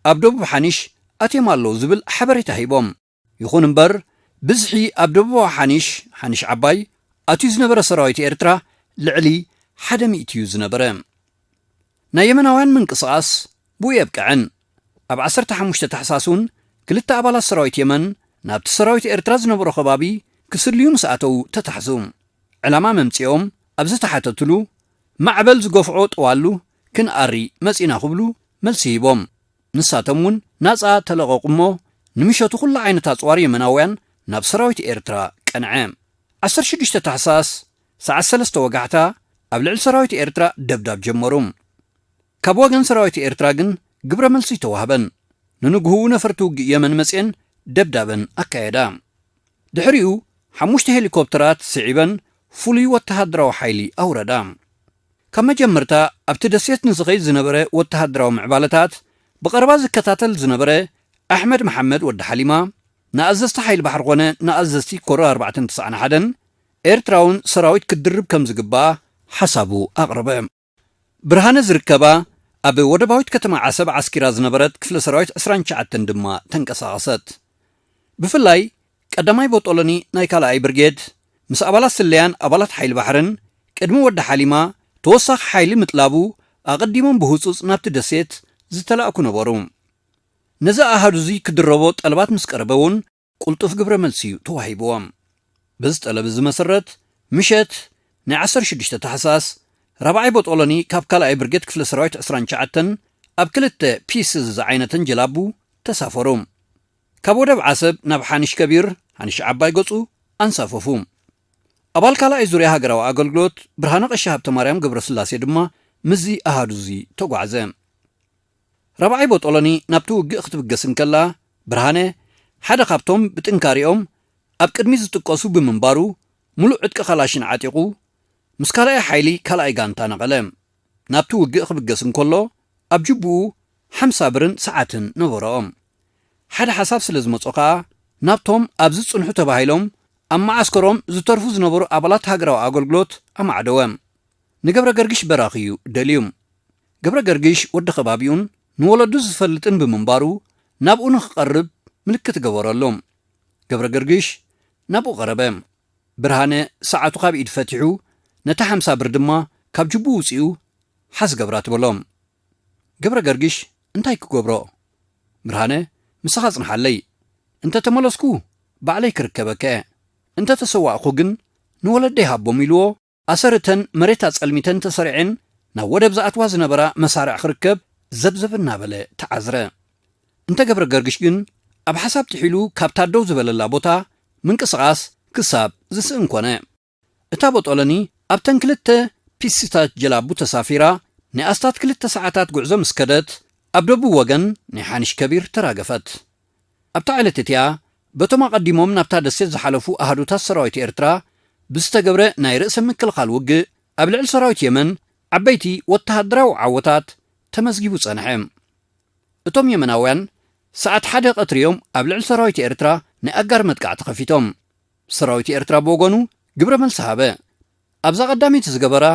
ኣብ ደቡብ ሓኒሽ ኣትዮም ኣለዉ ዝብል ሓበሬታ ሂቦም። ይኹን እምበር፣ ብዝሒ ኣብ ደቡባዊ ሓኒሽ፣ ሓኒሽ ዓባይ፣ ኣትዩ ዝነበረ ሰራዊት ኤርትራ ልዕሊ ሓደ ሚእቲ እዩ ዝነበረ። ናይ የመናውያን ምንቅስቓስ ብኡ የብቅዐን። ኣብ ዓሰርተ ሓሙሽተ ታሕሳስ እውን ክልተ ኣባላት ሰራዊት የመን ናብቲ ሰራዊት ኤርትራ ዝነበሮ ከባቢ ክስልዩ ምስ ኣተዉ ተታሕዙ። ዕላማ መምጽኦም ኣብ ዝተሓተትሉ፣ ማዕበል ዝገፍዖ ጠዋሉ ክንኣሪ መጺና ክብሉ መልሲ ሂቦም። ንሳቶም እውን ናጻ ተለቐቑ እሞ፣ ንምሸቱ ኩሉ ዓይነት ኣጽዋር የመናውያን ናብ ሰራዊት ኤርትራ ቀንዐ። ዓሰርተ ሽዱሽተ ታሕሳስ ሰዓት ሰለስተ ወጋሕታ ኣብ ልዕሊ ሰራዊት ኤርትራ ደብዳብ ጀመሩ። ካብ ወገን ሰራዊት ኤርትራ ግን ግብረ መልሲ ኣይተዋህበን። ንንግህኡ ነፈርቲ ውግእ የመን መጽየን ደብዳበን ኣካየዳ። ድሕሪኡ ሓሙሽተ ሄሊኮፕተራት ስዒበን ፍሉይ ወተሃደራዊ ሓይሊ ኣውረዳ። ካብ መጀመርታ ኣብቲ ደሴት ንዝኸይድ ዝነበረ ወተሃደራዊ ምዕባለታት ብቐረባ ዝከታተል ዝነበረ ኣሕመድ መሓመድ ወዲ ሓሊማ፣ ንኣዘዝቲ ሓይሊ ባሕሪ ኮነ ንኣዘዝቲ ኮር ኣርባዕተ ትስዓን ሓደን ኤርትራውን ሰራዊት ክድርብ ከም ዝግባእ ሓሳቡ ኣቕረበ። ብርሃነ ዝርከባ ኣብ ወደባዊት ከተማ ዓሰብ ዓስኪራ ዝነበረት ክፍለ ሰራዊት ዕስራን ትሽዓተን ድማ ተንቀሳቐሰት። ብፍላይ ቀዳማይ ቦጦሎኒ ናይ ካልኣይ ብርጌድ ምስ ኣባላት ስለያን ኣባላት ሓይሊ ባሕርን ቅድሚ ወዲ ሓሊማ ተወሳኺ ሓይሊ ምጥላቡ ኣቐዲሞም ብህጹጽ ናብቲ ደሴት ዝተላእኩ ነበሩ። ነዚ ኣሃዱ እዚ ክድረቦ ጠለባት ምስ ቀረበ እውን ቅልጡፍ ግብረ መልሲ እዩ ተዋሂብዎም። በዚ ጠለብ እዚ መሰረት፣ ምሸት ናይ ዓሰርተ ሽዱሽተ ታሕሳስ፣ ራብዓይ ቦጦሎኒ ካብ ካልኣይ ብርጌድ ክፍለ ሰራዊት ዕስራን ትሽዓተን ኣብ ክልተ ፒስዝ ዝዓይነተን ጀላቡ ተሳፈሩ። ካብ ወደብ ዓሰብ ናብ ሓንሽ ከቢር፣ ሓንሽ ዓባይ ገጹ፣ ኣንሳፈፉ። ኣባል ካልኣይ ዙርያ ሃገራዊ ኣገልግሎት ብርሃነ ቀሺ ሃብተማርያም ገብረስላሴ ድማ ምስዚ ኣሃዱ እዚ ተጓዕዘ። ራብዓይ ቦጦሎኒ ናብቲ ውግእ ክትብገስ እንከላ፣ ብርሃነ ሓደ ካብቶም ብጥንካሬኦም ኣብ ቅድሚት ዝጥቀሱ ብምንባሩ፣ ምሉእ ዕጥቂ ካላሽን ዓጢቑ፣ ምስ ካልኣይ ሓይሊ ካልኣይ ጋንታ ነቐለ። ናብቲ ውግእ ክብገስ እንከሎ፣ ኣብ ጅቡኡ ሓምሳ ብርን ሰዓትን ነበሮም። ሓደ ሓሳብ ስለ ዝመጾ ከኣ፣ ናብቶም ኣብዚ ጽንሑ ተባሂሎም ኣብ መዓስከሮም ዝተርፉ ዝነበሩ ኣባላት ሃገራዊ ኣገልግሎት ኣማዕደወ። ንገብረ ገርግሽ በራኺ እዩ ደልዩ። ገብረ ገርግሽ ወዲ ከባቢኡን ንወለዱ ዝፈልጥን ብምንባሩ፣ ናብኡ ንኽቐርብ ምልክት ገበረሉ። ገብረ ገርግሽ ናብኡ ቀረበ። ብርሃነ ሰዓቱ ካብ ኢድ ፈቲሑ፣ ነታ ሓምሳ ብር ድማ ካብ ጅቡ ውጺኡ፣ "ሓዝ ገብራ" ትበሎ። ገብረ ገርግሽ እንታይ ክገብሮ? ብርሃነ፣ "ምሳኻ ጽንሓለይ። እንተ ተመለስኩ፣ ባዕለይ ክርከበከ። እንተ ተሰዋእኩ ግን፣ ንወለደይ ሃቦም" ኢልዎ፣ ኣሰርተን መሬት ኣጸልሚተን ተሰሪዐን ናብ ወደብ ዝኣትዋ ዝነበራ መሳርዕ ክርከብ ዘብዘብ እናበለ ተዓዝረ። እንተ ገብረ ገርግሽ ግን ኣብ ሓሳብ ጥሒሉ ካብታ ደው ዝበለላ ቦታ ምንቅስቓስ ክሳብ ዝስእን ኮነ። እታ ቦጦሎኒ ኣብተን ክልተ ፒስታት ጀላቡ ተሳፊራ ናይ ኣስታት ክልተ ሰዓታት ጉዕዞ ምስ ከደት ኣብ ደቡብ ወገን ናይ ሓንሽ ከቢር ተራገፈት። ኣብታ ዕለት እቲኣ በቶም ኣቐዲሞም ናብታ ደሴት ዝሓለፉ ኣሃዱታት ሰራዊት ኤርትራ ብዝተገብረ ናይ ርእሰ ምክልኻል ውግእ ኣብ ልዕሊ ሰራዊት የመን ዓበይቲ ወተሃደራዊ ዓወታት ተመዝጊቡ ጸንሐ። እቶም የመናውያን ሰዓት ሓደ ቀትሪ እዮም ኣብ ልዕሊ ሰራዊት ኤርትራ ናይ ኣጋር መጥቃዕቲ ከፊቶም። ሰራዊት ኤርትራ ብወገኑ ግብረ መልሲ ሃበ። ኣብዛ ቀዳመይቲ ዝገበራ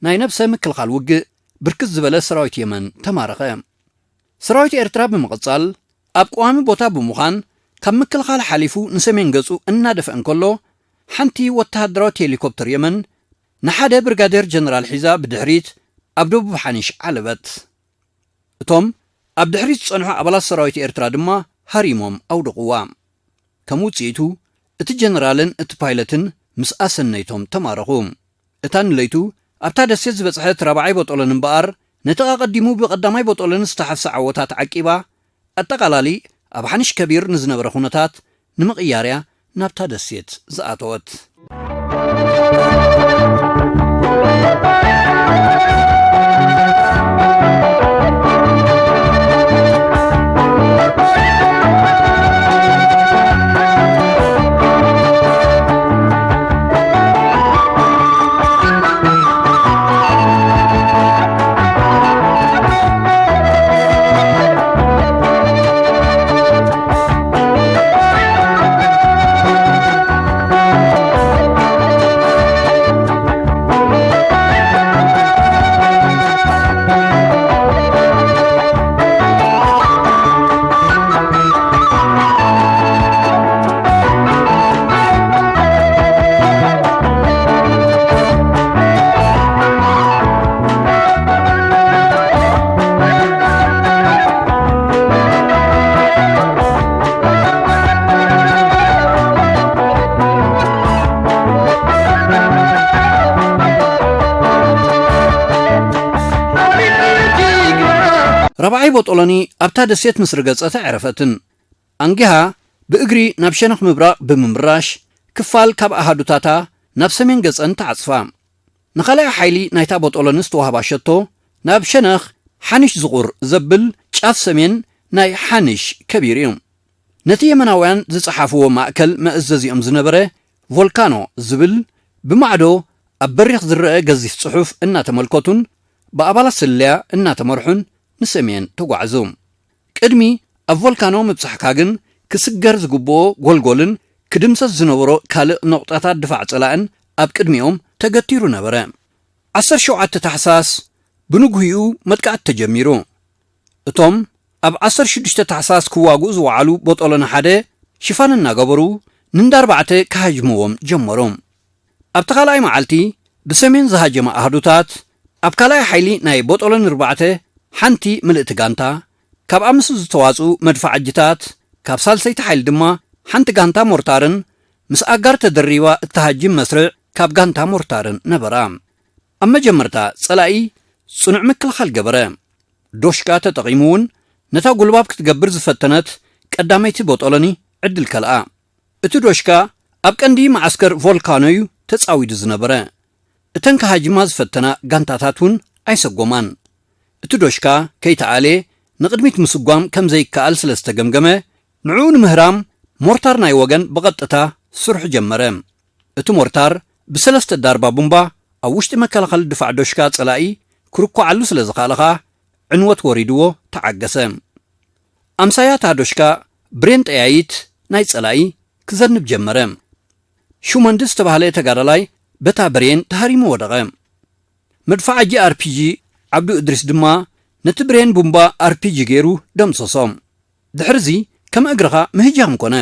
ናይ ነብሰ ምክልኻል ውግእ ብርክት ዝበለ ሰራዊት የመን ተማረኸ። ሰራዊት ኤርትራ ብምቕጻል ኣብ ቀዋሚ ቦታ ብምዃን ካብ ምክልኻል ሓሊፉ ንሰሜን ገጹ እናደፍአ እንከሎ፣ ሓንቲ ወተሃደራዊት ሄሊኮፕተር የመን ንሓደ ብርጋዴር ጀነራል ሒዛ ብድሕሪት ኣብ ደቡብ ሓኒሽ ዓለበት። እቶም ኣብ ድሕሪት ዝጸንሑ ኣባላት ሰራዊት ኤርትራ ድማ ሃሪሞም ኣውደቕዋ። ከም ውጽኢቱ፣ እቲ ጀነራልን እቲ ፓይለትን ምስ ኣሰነይቶም ተማረኹ። እታ ንለይቱ ኣብታ ደሴት ዝበጽሐት ራብዓይ ቦጦሎኒ እምበኣር፣ ነቲ ኣቐዲሙ ብቐዳማይ ቦጦሎኒ ዝተሓፍሰ ዓወታት ዓቂባ፣ ኣጠቓላሊ ኣብ ሓንሽ ከቢር ንዝነበረ ኩነታት ንምቕያርያ ናብታ ደሴት ዝኣተወት። ራብዓይ ቦጦሎኒ ኣብታ ደሴት ምስ ረገጸት ኣዕረፈትን። ኣንጊሃ ብእግሪ ናብ ሸነኽ ምብራቕ ብምምራሽ፣ ክፋል ካብ ኣሃዱታታ ናብ ሰሜን ገጸን ተዓጽፋ። ንኻልኣይ ሓይሊ ናይታ ቦጦሎኒ ዝተዋህባ ሸቶ፣ ናብ ሸነኽ ሓንሽ ዝቑር ዘብል ጫፍ ሰሜን ናይ ሓንሽ ከቢር እዩ። ነቲ የመናውያን ዝጸሓፍዎ ማእከል መእዘዚኦም ዝነበረ ቮልካኖ ዝብል ብማዕዶ ኣብ በሪኽ ዝረአ ገዚፍ ጽሑፍ እናተመልከቱን ብኣባላት ስለያ እናተመርሑን ንሰሜን ተጓዕዙ። ቅድሚ ኣብ ቮልካኖ ምብጻሕካ ግን ክስገር ዝግብኦ ጎልጎልን ክድምሰስ ዝነበሮ ካልእ ነቑጣታት ድፋዕ ጸላእን ኣብ ቅድሚኦም ተገቲሩ ነበረ። ዓሰርተ ሸውዓተ ታሕሳስ ብንግህኡ መጥቃዕቲ ተጀሚሩ። እቶም ኣብ ዓሰርተ ሽዱሽተ ታሕሳስ ክዋግኡ ዝወዓሉ ቦጦሎኒ ሓደ ሽፋን እናገበሩ ንንዳ ኣርባዕተ ክሃጅምዎም ጀመሩ። ኣብቲ ካልኣይ መዓልቲ ብሰሜን ዝሃጀመ ኣሃዱታት፣ ኣብ ካልኣይ ሓይሊ ናይ ቦጦሎኒ ኣርባዕተ ሓንቲ ምልእቲ ጋንታ፣ ካብ ኣምስቱ ዝተዋጽኡ መድፋዕጅታት፣ ካብ ሳልሰይቲ ሓይሊ ድማ ሓንቲ ጋንታ ሞርታርን ምስ ኣጋር ተደሪባ እትሃጅም መስርዕ ካብ ጋንታ ሞርታርን ነበራ። ኣብ መጀመርታ ጸላኢ ጽኑዕ ምክልኻል ገበረ። ዶሽካ ተጠቒሙ እውን ነታ ጉልባብ ክትገብር ዝፈተነት ቀዳመይቲ ቦጦሎኒ ዕድል ከልኣ። እቲ ዶሽካ ኣብ ቀንዲ መዓስከር ቮልካኖ እዩ ተጻዊዱ ዝነበረ። እተን ክሃጅማ ዝፈተና ጋንታታት እውን ኣይሰጎማን። እቲ ዶሽካ ከይተኣልየ ንቕድሚት ምስጓም ከም ዘይከኣል ስለ ዝተገምገመ፣ ንዕኡ ንምህራም ሞርታር ናይ ወገን ብቐጥታ ስርሑ ጀመረ። እቲ ሞርታር ብሰለስተ ዳርባ ቡምባ ኣብ ውሽጢ መከላኸሊ ድፋዕ ዶሽካ ጸላኢ ክርኩዓሉ ስለ ዝኸኣለ ኸኣ ዕንወት ወሪድዎ ተዓገሰ። ኣምሳያ እታ ዶሽካ ብሬን ጠያይት ናይ ጸላኢ ክዘንብ ጀመረ። ሹመንዲ ዝተባህለ ተጋዳላይ በታ ብሬን ተሃሪሙ ወደቐ። መድፋዓጂ ኣርፒጂ ዓብዱ እድሪስ ድማ ነቲ ብሬን ቡምባ ኣርፒጂ ገይሩ ደምሰሶ። ድሕርዚ ከም እግርኻ ምህጃም ኮነ።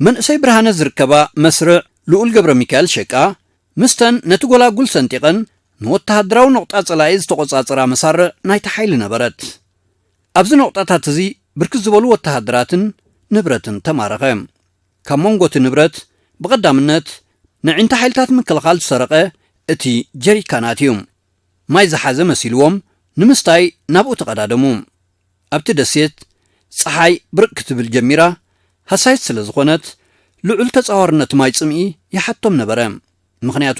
መንእሰይ ብርሃነ ዝርከባ መስርዕ ልኡል ገብረ ሚካኤል ሸቃ ምስተን ነቲ ጎላጉል ሰንጢቐን ንወተሃደራዊ ነቑጣ ጸላኢ ዝተቖጻጸራ መሳርዕ ናይቲ ሓይሊ ነበረት። ኣብዚ ነቑጣታት እዚ ብርክት ዝበሉ ወተሃደራትን ንብረትን ተማረኸ። ካብ መንጎ እቲ ንብረት ብቐዳምነት ንዒንቲ ሓይልታት ምክልኻል ዝሰረቐ እቲ ጀሪካናት እዩ። ማይ ዝሓዘ መሲልዎም ንምስታይ ናብኡ ተቐዳደሙ። ኣብቲ ደሴት ጸሓይ ብርቕ ክትብል ጀሚራ ሃሳይት ስለ ዝኾነት ልዑል ተጻዋርነት ማይ ጽምኢ ይሓቶም ነበረ። ምኽንያቱ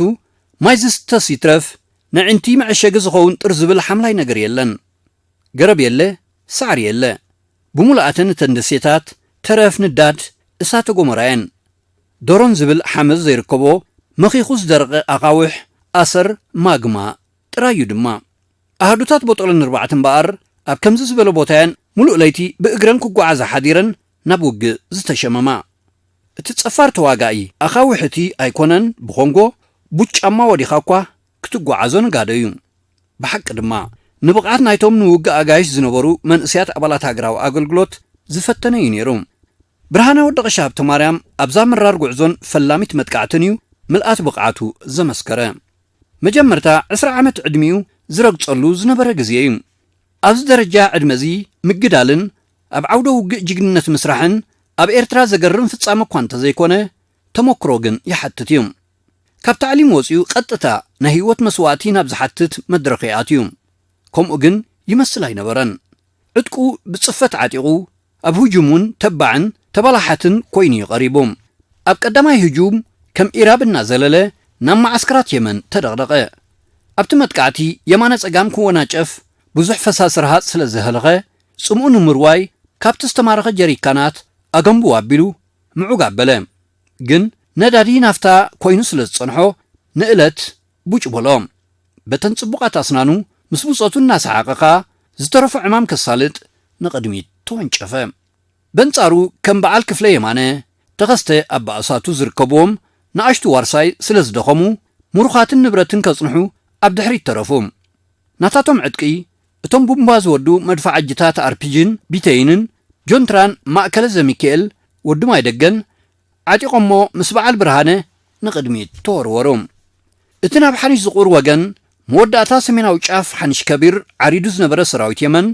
ማይ ዝስተስ ይትረፍ ንዒንቲ መዐሸጊ ዝኸውን ጥር ዝብል ሓምላይ ነገር የለን። ገረብ የለ፣ ሳዕሪ የለ። ብምሉኣተን እተን ደሴታት ተረፍ ንዳድ እሳተ ጎመራ እየን። ዶሮን ዝብል ሓመድ ዘይርከቦ መኺኹ ዝደረቐ ኣኻውሕ፣ ኣሰር፣ ማግማ ጥራይ እዩ ድማ። ኣሃዱታት ቦጦሎኒ ኣርባዕተ እምበኣር ኣብ ከምዚ ዝበለ ቦታየን ምሉእ ለይቲ ብእግረን ክጓዓዛ ሓዲረን ናብ ውግእ ዝተሸመማ። እቲ ጸፋር ተዋጋኢ ኣኻውሕ እቲ ኣይኮነን ብኾንጎ ቡት ጫማ ወዲኻ እኳ ክትጓዓዞ ንጋዶ እዩ። ብሓቂ ድማ ንብቕዓት ናይቶም ንውግእ ኣጋይሽ ዝነበሩ መንእሰያት ኣባላት ሃገራዊ ኣገልግሎት ዝፈተነ እዩ ነይሩ። ብርሃነ ወዲ ቀሺ ሃብተማርያም ኣብዛ መራር ጉዕዞን ፈላሚት መጥቃዕትን እዩ ምልኣት ብቕዓቱ ዘመስከረ። መጀመርታ ዕስራ ዓመት ዕድሚኡ ዝረግጸሉ ዝነበረ ግዜ እዩ። ኣብዚ ደረጃ ዕድመ እዚ ምግዳልን ኣብ ዓውደ ውግእ ጅግንነት ምስራሕን ኣብ ኤርትራ ዘገርም ፍጻመ እኳ እንተዘይኮነ፣ ተመክሮ ግን ይሓትት እዩ። ካብ ታዕሊም ወጺኡ ቀጥታ ናይ ህይወት መስዋእቲ ናብ ዝሓትት መድረኽ ይኣትዩ። ከምኡ ግን ይመስል ኣይነበረን። ዕጥቁ ብጽፈት ዓጢቑ ኣብ ህጁም እውን ተባዕን ተባላሓትን ኮይኑ እዩ ቀሪቡ። ኣብ ቀዳማይ ህጁም ከም ኢራብ እናዘለለ ናብ መዓስከራት የመን ተደቕደቐ። ኣብቲ መጥቃዕቲ የማነ ጸጋም ክወናጨፍ ብዙሕ ፈሳሲ ረሃጽ ስለ ዝሀለኸ ጽምኡ ንምርዋይ ካብቲ ዝተማረኸ ጀሪካናት ኣገንቡ ኣቢሉ ምዑግ ኣበለ። ግን ነዳዲ ናፍታ ኮይኑ ስለ ዝጸንሖ ንእለት ቡጭ በሎ። በተን ጽቡቓት ኣስናኑ ምስ ብጾቱ እናሰሓቐ ኸኣ ዝተረፎ ዕማም ከሳልጥ ንቕድሚት ተወንጨፈ። በንጻሩ ከም በዓል ክፍለ የማነ፣ ተኸስተ ኣባእሳቱ ዝርከብዎም ንኣሽቱ ዋርሳይ ስለ ዝደኸሙ ምሩኻትን ንብረትን ከጽንሑ ኣብ ድሕሪት ተረፉ። ናታቶም ዕጥቂ እቶም ቡምባ ዝወዱ መድፋዓጅታት ኣርፒጂን ቢተይንን ጆንትራን ማእከለ ዘሚካኤል ወዲ ማይ ደገን ዓጢቖሞ ምስ በዓል ብርሃነ ንቕድሚት ተወርወሩ። እቲ ናብ ሓኒሽ ዝቑር ወገን መወዳእታ ሰሜናዊ ጫፍ ሓኒሽ ከቢር ዓሪዱ ዝነበረ ሰራዊት የመን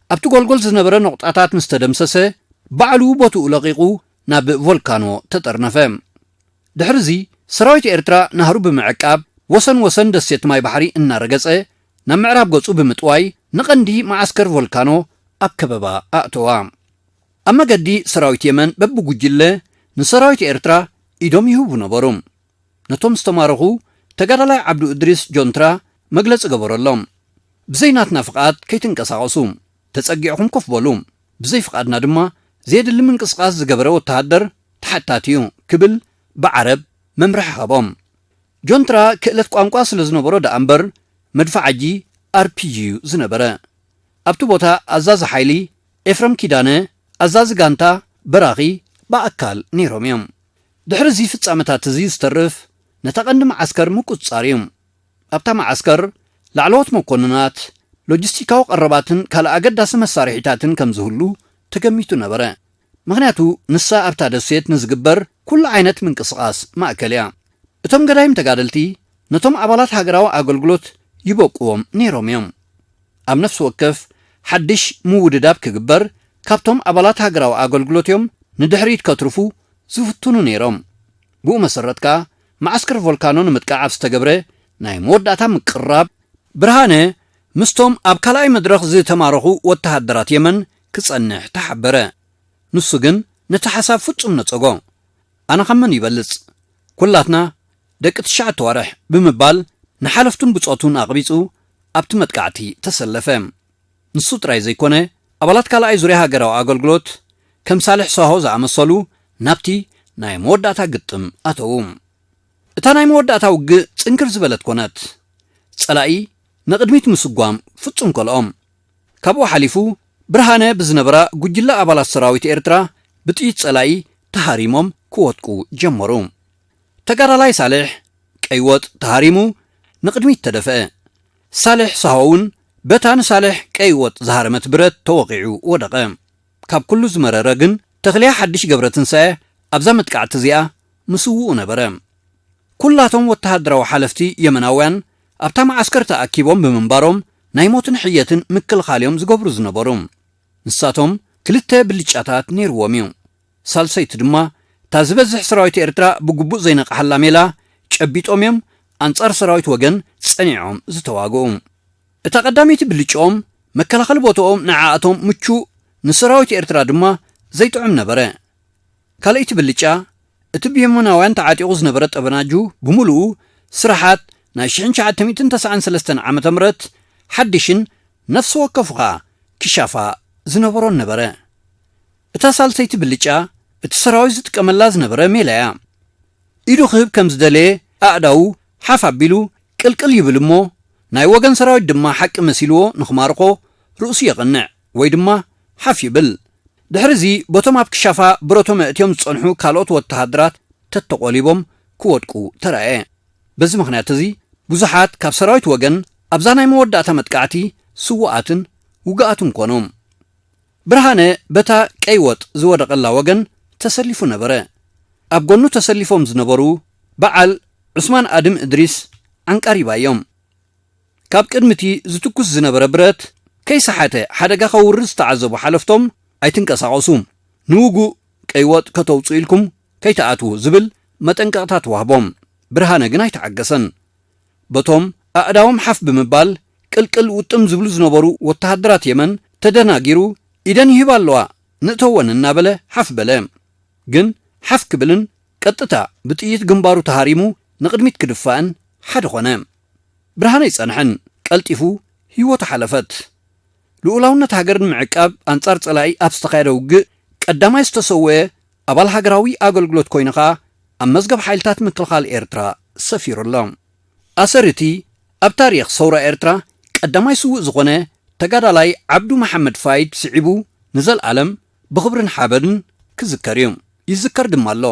ኣብቲ ጎልጎል ዝነበረ ነቑጣታት ምስ ተደምሰሰ ባዕሉ ቦትኡ ለቒቑ ናብ ቮልካኖ ተጠርነፈ። ድሕርዚ ሰራዊት ኤርትራ ናህሩ ብምዕቃብ ወሰን ወሰን ደሴት ማይ ባሕሪ እናረገጸ ናብ ምዕራብ ገጹ ብምጥዋይ ንቐንዲ መዓስከር ቮልካኖ ኣብ ከበባ ኣእተዋ። ኣብ መገዲ ሰራዊት የመን በብጉጅለ ንሰራዊት ኤርትራ ኢዶም ይህቡ ነበሩ። ነቶም ዝተማረኹ ተጋዳላይ ዓብዱ እድሪስ ጆንትራ መግለጺ ገበረሎም። ብዘይ ናትና ፍቓድ ከይትንቀሳቐሱ፣ ተጸጊዕኹም ኮፍ በሉ። ብዘይ ፍቓድና ድማ ዘየድሊ ምንቅስቓስ ዝገበረ ወተሃደር ተሓታቲ እዩ ክብል ብዓረብ መምርሒ ሃቦም። ጆንትራ ክእለት ቋንቋ ስለ ዝነበሮ ደኣ እምበር መድፍዓጂ ኣርፒጂ እዩ ዝነበረ። ኣብቲ ቦታ ኣዛዚ ሓይሊ ኤፍረም ኪዳነ፣ ኣዛዚ ጋንታ በራኺ ብኣካል ነይሮም እዮም። ድሕሪ እዚ ፍጻመታት እዚ ዝተርፍ ነታ ቀንዲ መዓስከር ምቁጽጻር እዩ። ኣብታ መዓስከር ላዕለዎት መኮንናት፣ ሎጂስቲካዊ ቀረባትን ካልእ ኣገዳሲ መሳርሒታትን ከም ዝህሉ ተገሚቱ ነበረ። ምኽንያቱ ንሳ ኣብታ ደሴት ንዝግበር ኩሉ ዓይነት ምንቅስቓስ ማእከል እያ። እቶም ገዳይም ተጋደልቲ ነቶም ኣባላት ሃገራዊ ኣገልግሎት ይበቅዎም ነይሮም እዮም። ኣብ ነፍሲ ወከፍ ሓድሽ ምውድዳብ ክግበር ካብቶም ኣባላት ሃገራዊ ኣገልግሎት እዮም ንድሕሪት ከትርፉ ዝፍትኑ ነይሮም። ብኡ መሰረት ከኣ፣ መዓስከር ቮልካኖ ንምጥቃዕ ኣብ ዝተገብረ ናይ መወዳእታ ምቅርራብ፣ ብርሃነ ምስቶም ኣብ ካልኣይ መድረኽ ዝተማረኹ ወተሃደራት የመን ክጸንሕ ተሓበረ። ንሱ ግን ነቲ ሓሳብ ፍጹም ነጸጎ። "ኣነ ካብ መን ይበልጽ? ኩላትና ደቂ ትሽዓተ ኣዋርሕ" ብምባል ንሓለፍቱን ብጾቱን ኣቕቢጹ ኣብቲ መጥቃዕቲ ተሰለፈ። ንሱ ጥራይ ዘይኮነ፣ ኣባላት ካልኣይ ዙርያ ሃገራዊ ኣገልግሎት ከም ሳልሕ ሳሆ ዝኣመሰሉ ናብቲ ናይ መወዳእታ ግጥም ኣተዉ። እታ ናይ መወዳእታ ውግእ ጽንክር ዝበለት ኮነት። ጸላኢ ንቕድሚት ምስጓም ፍጹም ከልኦም። ካብኡ ሓሊፉ፣ ብርሃነ ብዝነበራ ጉጅለ ኣባላት ሰራዊት ኤርትራ ብጥይት ጸላኢ ተሃሪሞም ክወድቁ ጀመሩ። ተጋዳላይ ሳልሕ ቀይ ወጥ ተሃሪሙ ንቕድሚት ተደፍአ። ሳልሕ ሳሆ እውን በታ ንሳልሕ ቀይ ወጥ ዝሃረመት ብረት ተወቒዑ ወደቐ። ካብ ኩሉ ዝመረረ ግን፣ ተኽልያ ሓድሽ ገብረትንሳኤ ኣብዛ መጥቃዕቲ እዚኣ ምስውኡ ነበረ። ኩላቶም ወተሃደራዊ ሓለፍቲ የመናውያን ኣብታ መዓስከር ተኣኪቦም ብምንባሮም፣ ናይ ሞትን ሕየትን ምክልኻል እዮም ዝገብሩ ዝነበሩ። ንሳቶም ክልተ ብልጫታት ነይርዎም እዩ። ሳልሰይቲ ድማ፣ እታ ዝበዝሕ ሰራዊት ኤርትራ ብግቡእ ዘይነቕሓላ ሜላ ጨቢጦም እዮም ኣንጻር ሰራዊት ወገን ጸኒዖም ዝተዋግኡ። እታ ቀዳመይቲ ብልጭኦም፣ መከላኸሊ ቦታኦም ንዓኣቶም ምቹእ፣ ንሰራዊት ኤርትራ ድማ ዘይጥዑም ነበረ። ካልኣይቲ ብልጫ፣ እቲ ብየመናውያን ተዓጢቑ ዝነበረ ጠበናጁ ብምሉኡ ስራሓት ናይ ሽሕን ትሽዓተ ሚእትን ተስዓን ሰለስተን ዓመተ ምህረት ሓድሽን ነፍሲ ወከፉ ኸኣ ክሻፋ ዝነበሮን ነበረ። እታ ሳልሰይቲ ብልጫ፣ እቲ ሰራዊት ዝጥቀመላ ዝነበረ ሜላ እያ። ኢዱ ክህብ ከም ዝደለየ ኣእዳዉ ሓፍ ኣቢሉ ቅልቅል ይብል እሞ፣ ናይ ወገን ሰራዊት ድማ ሓቂ መሲልዎ ንኽማርኾ ርእሱ የቕንዕ ወይ ድማ ሓፍ ይብል። ድሕሪ እዚ በቶም ኣብ ክሻፋ ብረቶም ኣእትዮም ዝጸንሑ ካልኦት ወተሃደራት ተተቖሊቦም ክወድቁ ተራእየ። በዚ ምኽንያት እዚ ብዙሓት ካብ ሰራዊት ወገን ኣብዛ ናይ መወዳእታ መጥቃዕቲ ስዉኣትን ውጉኣትን ኮኑ። ብርሃነ በታ ቀይ ወጥ ዝወደቐላ ወገን ተሰሊፉ ነበረ። ኣብ ጎኑ ተሰሊፎም ዝነበሩ በዓል ዑስማን ኣድም እድሪስ ዓንቃሪባ እዮም። ካብ ቅድሚ እቲ ዝትኩስ ዝነበረ ብረት ከይሰሓተ ሓደጋ ከውርድ ዝተዓዘቡ ሓለፍቶም፣ "ኣይትንቀሳቐሱ፣ ንውጉእ ቀይ ወጥ ከተውጽኡ ኢልኩም ከይትኣትዉ" ዝብል መጠንቀቕታ ተዋህቦም። ብርሃነ ግን ኣይተዓገሰን። በቶም ኣእዳዎም ሓፍ ብምባል ቅልቅል ውጥም ዝብሉ ዝነበሩ ወተሃደራት የመን ተደናጊሩ፣ "ኢደን ይህባ ኣለዋ፣ ንእተወን" እናበለ ሓፍ በለ። ግን ሓፍ ክብልን ቀጥታ ብጥይት ግንባሩ ተሃሪሙ ንቕድሚት ክድፋእን ሓደ ኾነ። ብርሃነ ኣይጸንሐን፣ ቀልጢፉ ህይወቱ ሓለፈት። ልኡላውነት ሃገር ንምዕቃብ ኣንጻር ጸላኢ ኣብ ዝተኻየደ ውግእ ቀዳማይ ዝተሰወየ ኣባል ሃገራዊ ኣገልግሎት ኮይኑ ኸኣ ኣብ መዝገብ ሓይልታት ምክልኻል ኤርትራ ሰፊሩ ኣሎ። ኣሰር እቲ ኣብ ታሪኽ ሰውራ ኤርትራ ቀዳማይ ስዉእ ዝኾነ ተጋዳላይ ዓብዱ መሓመድ ፋይድ ስዒቡ ንዘልኣለም ብኽብርን ሓበንን ክዝከር እዩ። ይዝከር ድማ ኣሎ።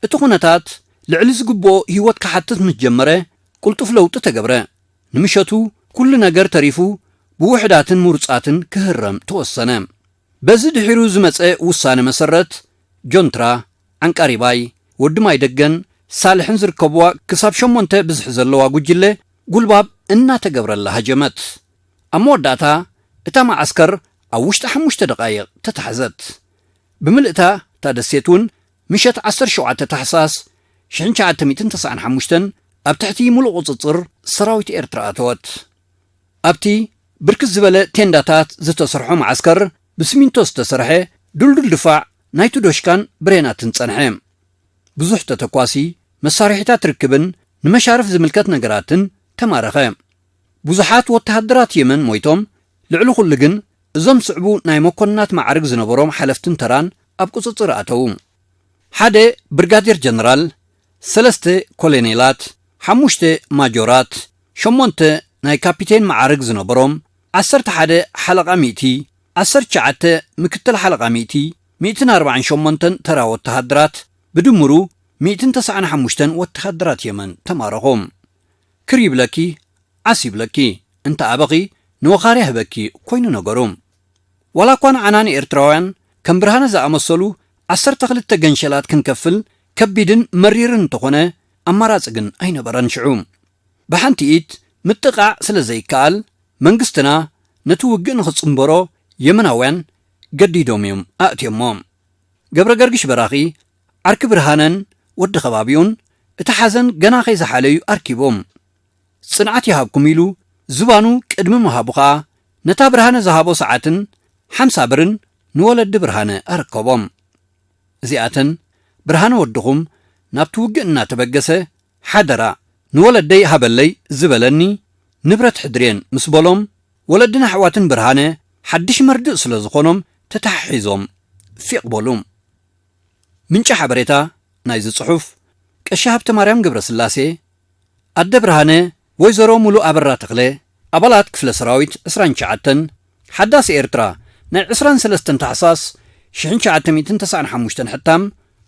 እቲ ኩነታት ልዕሊ ዝግብኦ ህይወት ክሓትት ምስ ጀመረ፣ ቅልጡፍ ለውጢ ተገብረ። ንምሸቱ ኩሉ ነገር ተሪፉ ብውሑዳትን ምሩጻትን ክህረም ተወሰነ። በዚ ድሒሩ ዝመጸ ውሳነ መሰረት፣ ጆንትራ፣ ዓንቃሪባይ፣ ወዲ ማይ ደገን ሳልሕን ዝርከብዋ ክሳብ ሸሞንተ ብዝሒ ዘለዋ ጉጅለ ጉልባብ እናተገብረላ ሃጀመት። ኣብ መወዳእታ፣ እታ መዓስከር ኣብ ውሽጢ ሓሙሽተ ደቓይቕ ተታሕዘት። ብምልእታ እታ ደሴት እውን ምሸት ዓሰርተ ሸውዓተ ታሕሳስ ሽሕን ትሽዓተ ሚእትን ተስዓን ሓሙሽተን ኣብ ትሕቲ ሙሉእ ቁጽጽር ሰራዊት ኤርትራ ኣተወት። ኣብቲ ብርክት ዝበለ ቴንዳታት ዝተሰርሖ መዓስከር፣ ብስሚንቶ ዝተሰርሐ ድልዱል ድፋዕ ናይቲ ዶሽካን ብሬናትን ጸንሐ። ብዙሕ ተተኳሲ፣ መሳርሒታት ርክብን ንመሻርፍ ዝምልከት ነገራትን ተማረኸ። ብዙሓት ወተሃደራት የመን ሞይቶም፣ ልዕሊ ኩሉ ግን እዞም ስዕቡ ናይ መኮንናት ማዕርግ ዝነበሮም ሓለፍትን ተራን ኣብ ቁጽጽር ኣተዉ። ሓደ ብርጋዴር ጀነራል፣ ሰለስተ ኮሎኔላት፣ ሓሙሽተ ማጆራት፣ ሸሞንተ ናይ ካፒቴን ማዕርግ ዝነበሮም፣ ዓሰርተ ሓደ ሓለቓ ሚእቲ፣ ዓሰርተ ትሽዓተ ምክትል ሓለቓ ሚእቲ፣ ሚእትን ኣርባዓን ሸሞንተን ተራ ወተሃደራት፣ ብድምሩ ሚእትን ተስዓን ሓሙሽተን ወተሃደራት የመን ተማረኹ። ክር ይብለኪ፣ ዓስ ይብለኪ፣ እንተ ኣበኺ ንወኻርያ ህበኪ ኮይኑ ነገሩ። ዋላ እኳ ንዓና ንኤርትራውያን ከም ብርሃነ ዝኣመሰሉ ዓሰርተ ክልተ ገንሸላት ክንከፍል ከቢድን መሪርን እንተኾነ፣ ኣማራጺ ግን ኣይነበረን ሽዑ። ብሓንቲ ኢድ ምጥቓዕ ስለ ዘይከኣል፣ መንግስትና ነቲ ውግእ ንኽጽንበሮ የመናውያን ገዲዶም እዮም ኣእትዮሞ። ገብረ ገርግሽ በራኺ ዓርኪ ብርሃነን ወዲ ከባቢኡን እቲ ሓዘን ገና ከይዝሓለዩ ኣርኪቦም። ጽንዓት ይሃብኩም ኢሉ ዝባኑ ቅድሚ ምሃቡ ኸኣ ነታ ብርሃነ ዝሃቦ ሰዓትን ሓምሳ ብርን ንወለዲ ብርሃነ ኣረከቦም። እዚኣተን ብርሃነ ወድኹም ናብቲ ውግእ እናተበገሰ ሓደራ ንወለደይ ሃበለይ ዝበለኒ ንብረት ሕድርየን ምስ በሎም፣ ወለድን ኣሕዋትን ብርሃነ ሓድሽ መርድእ ስለ ዝኾኖም ተተሓሒዞም ፊቕ በሉ። ምንጪ ሓበሬታ ናይዚ ጽሑፍ ቀሺ ሃብተ ማርያም ገብረስላሴ፣ ኣደ ብርሃነ ወይዘሮ ሙሉ ኣበራ ተኽለ፣ ኣባላት ክፍለ ሰራዊት ዕስራን ትሽዓተን፣ ሓዳስ ኤርትራ ናይ ዕስራን ሰለስተን ታሕሳስ ሽሕን ትሽዓተ ሚእትን ተስዓን ሓሙሽተን ሕታም፣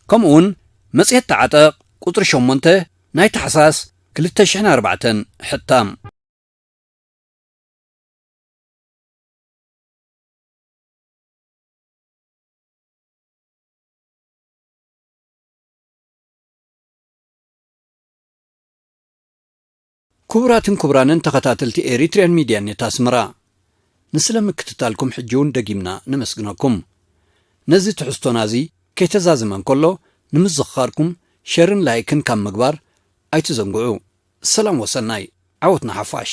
ከምኡውን መጽሔት ተዓጠቕ ቁጽሪ ሸሞንተ ናይ ታሕሳስ ክልተ ሽሕን ኣርባዕተን ሕታም። ክቡራትን ክቡራንን ተኸታተልቲ ኤሪትሪያን ሚድያ ኔት ኣስመራ፣ ንስለ ምክትታልኩም ሕጂ እውን ደጊምና ነመስግነኩም። ነዚ ትሕዝቶና እዚ ከይተዛዘመ እንከሎ ንምዝኽኻርኩም ሸርን ላይክን ካብ ምግባር ኣይትዘንግዑ። ሰላም ወሰናይ፣ ዓወት ንሓፋሽ።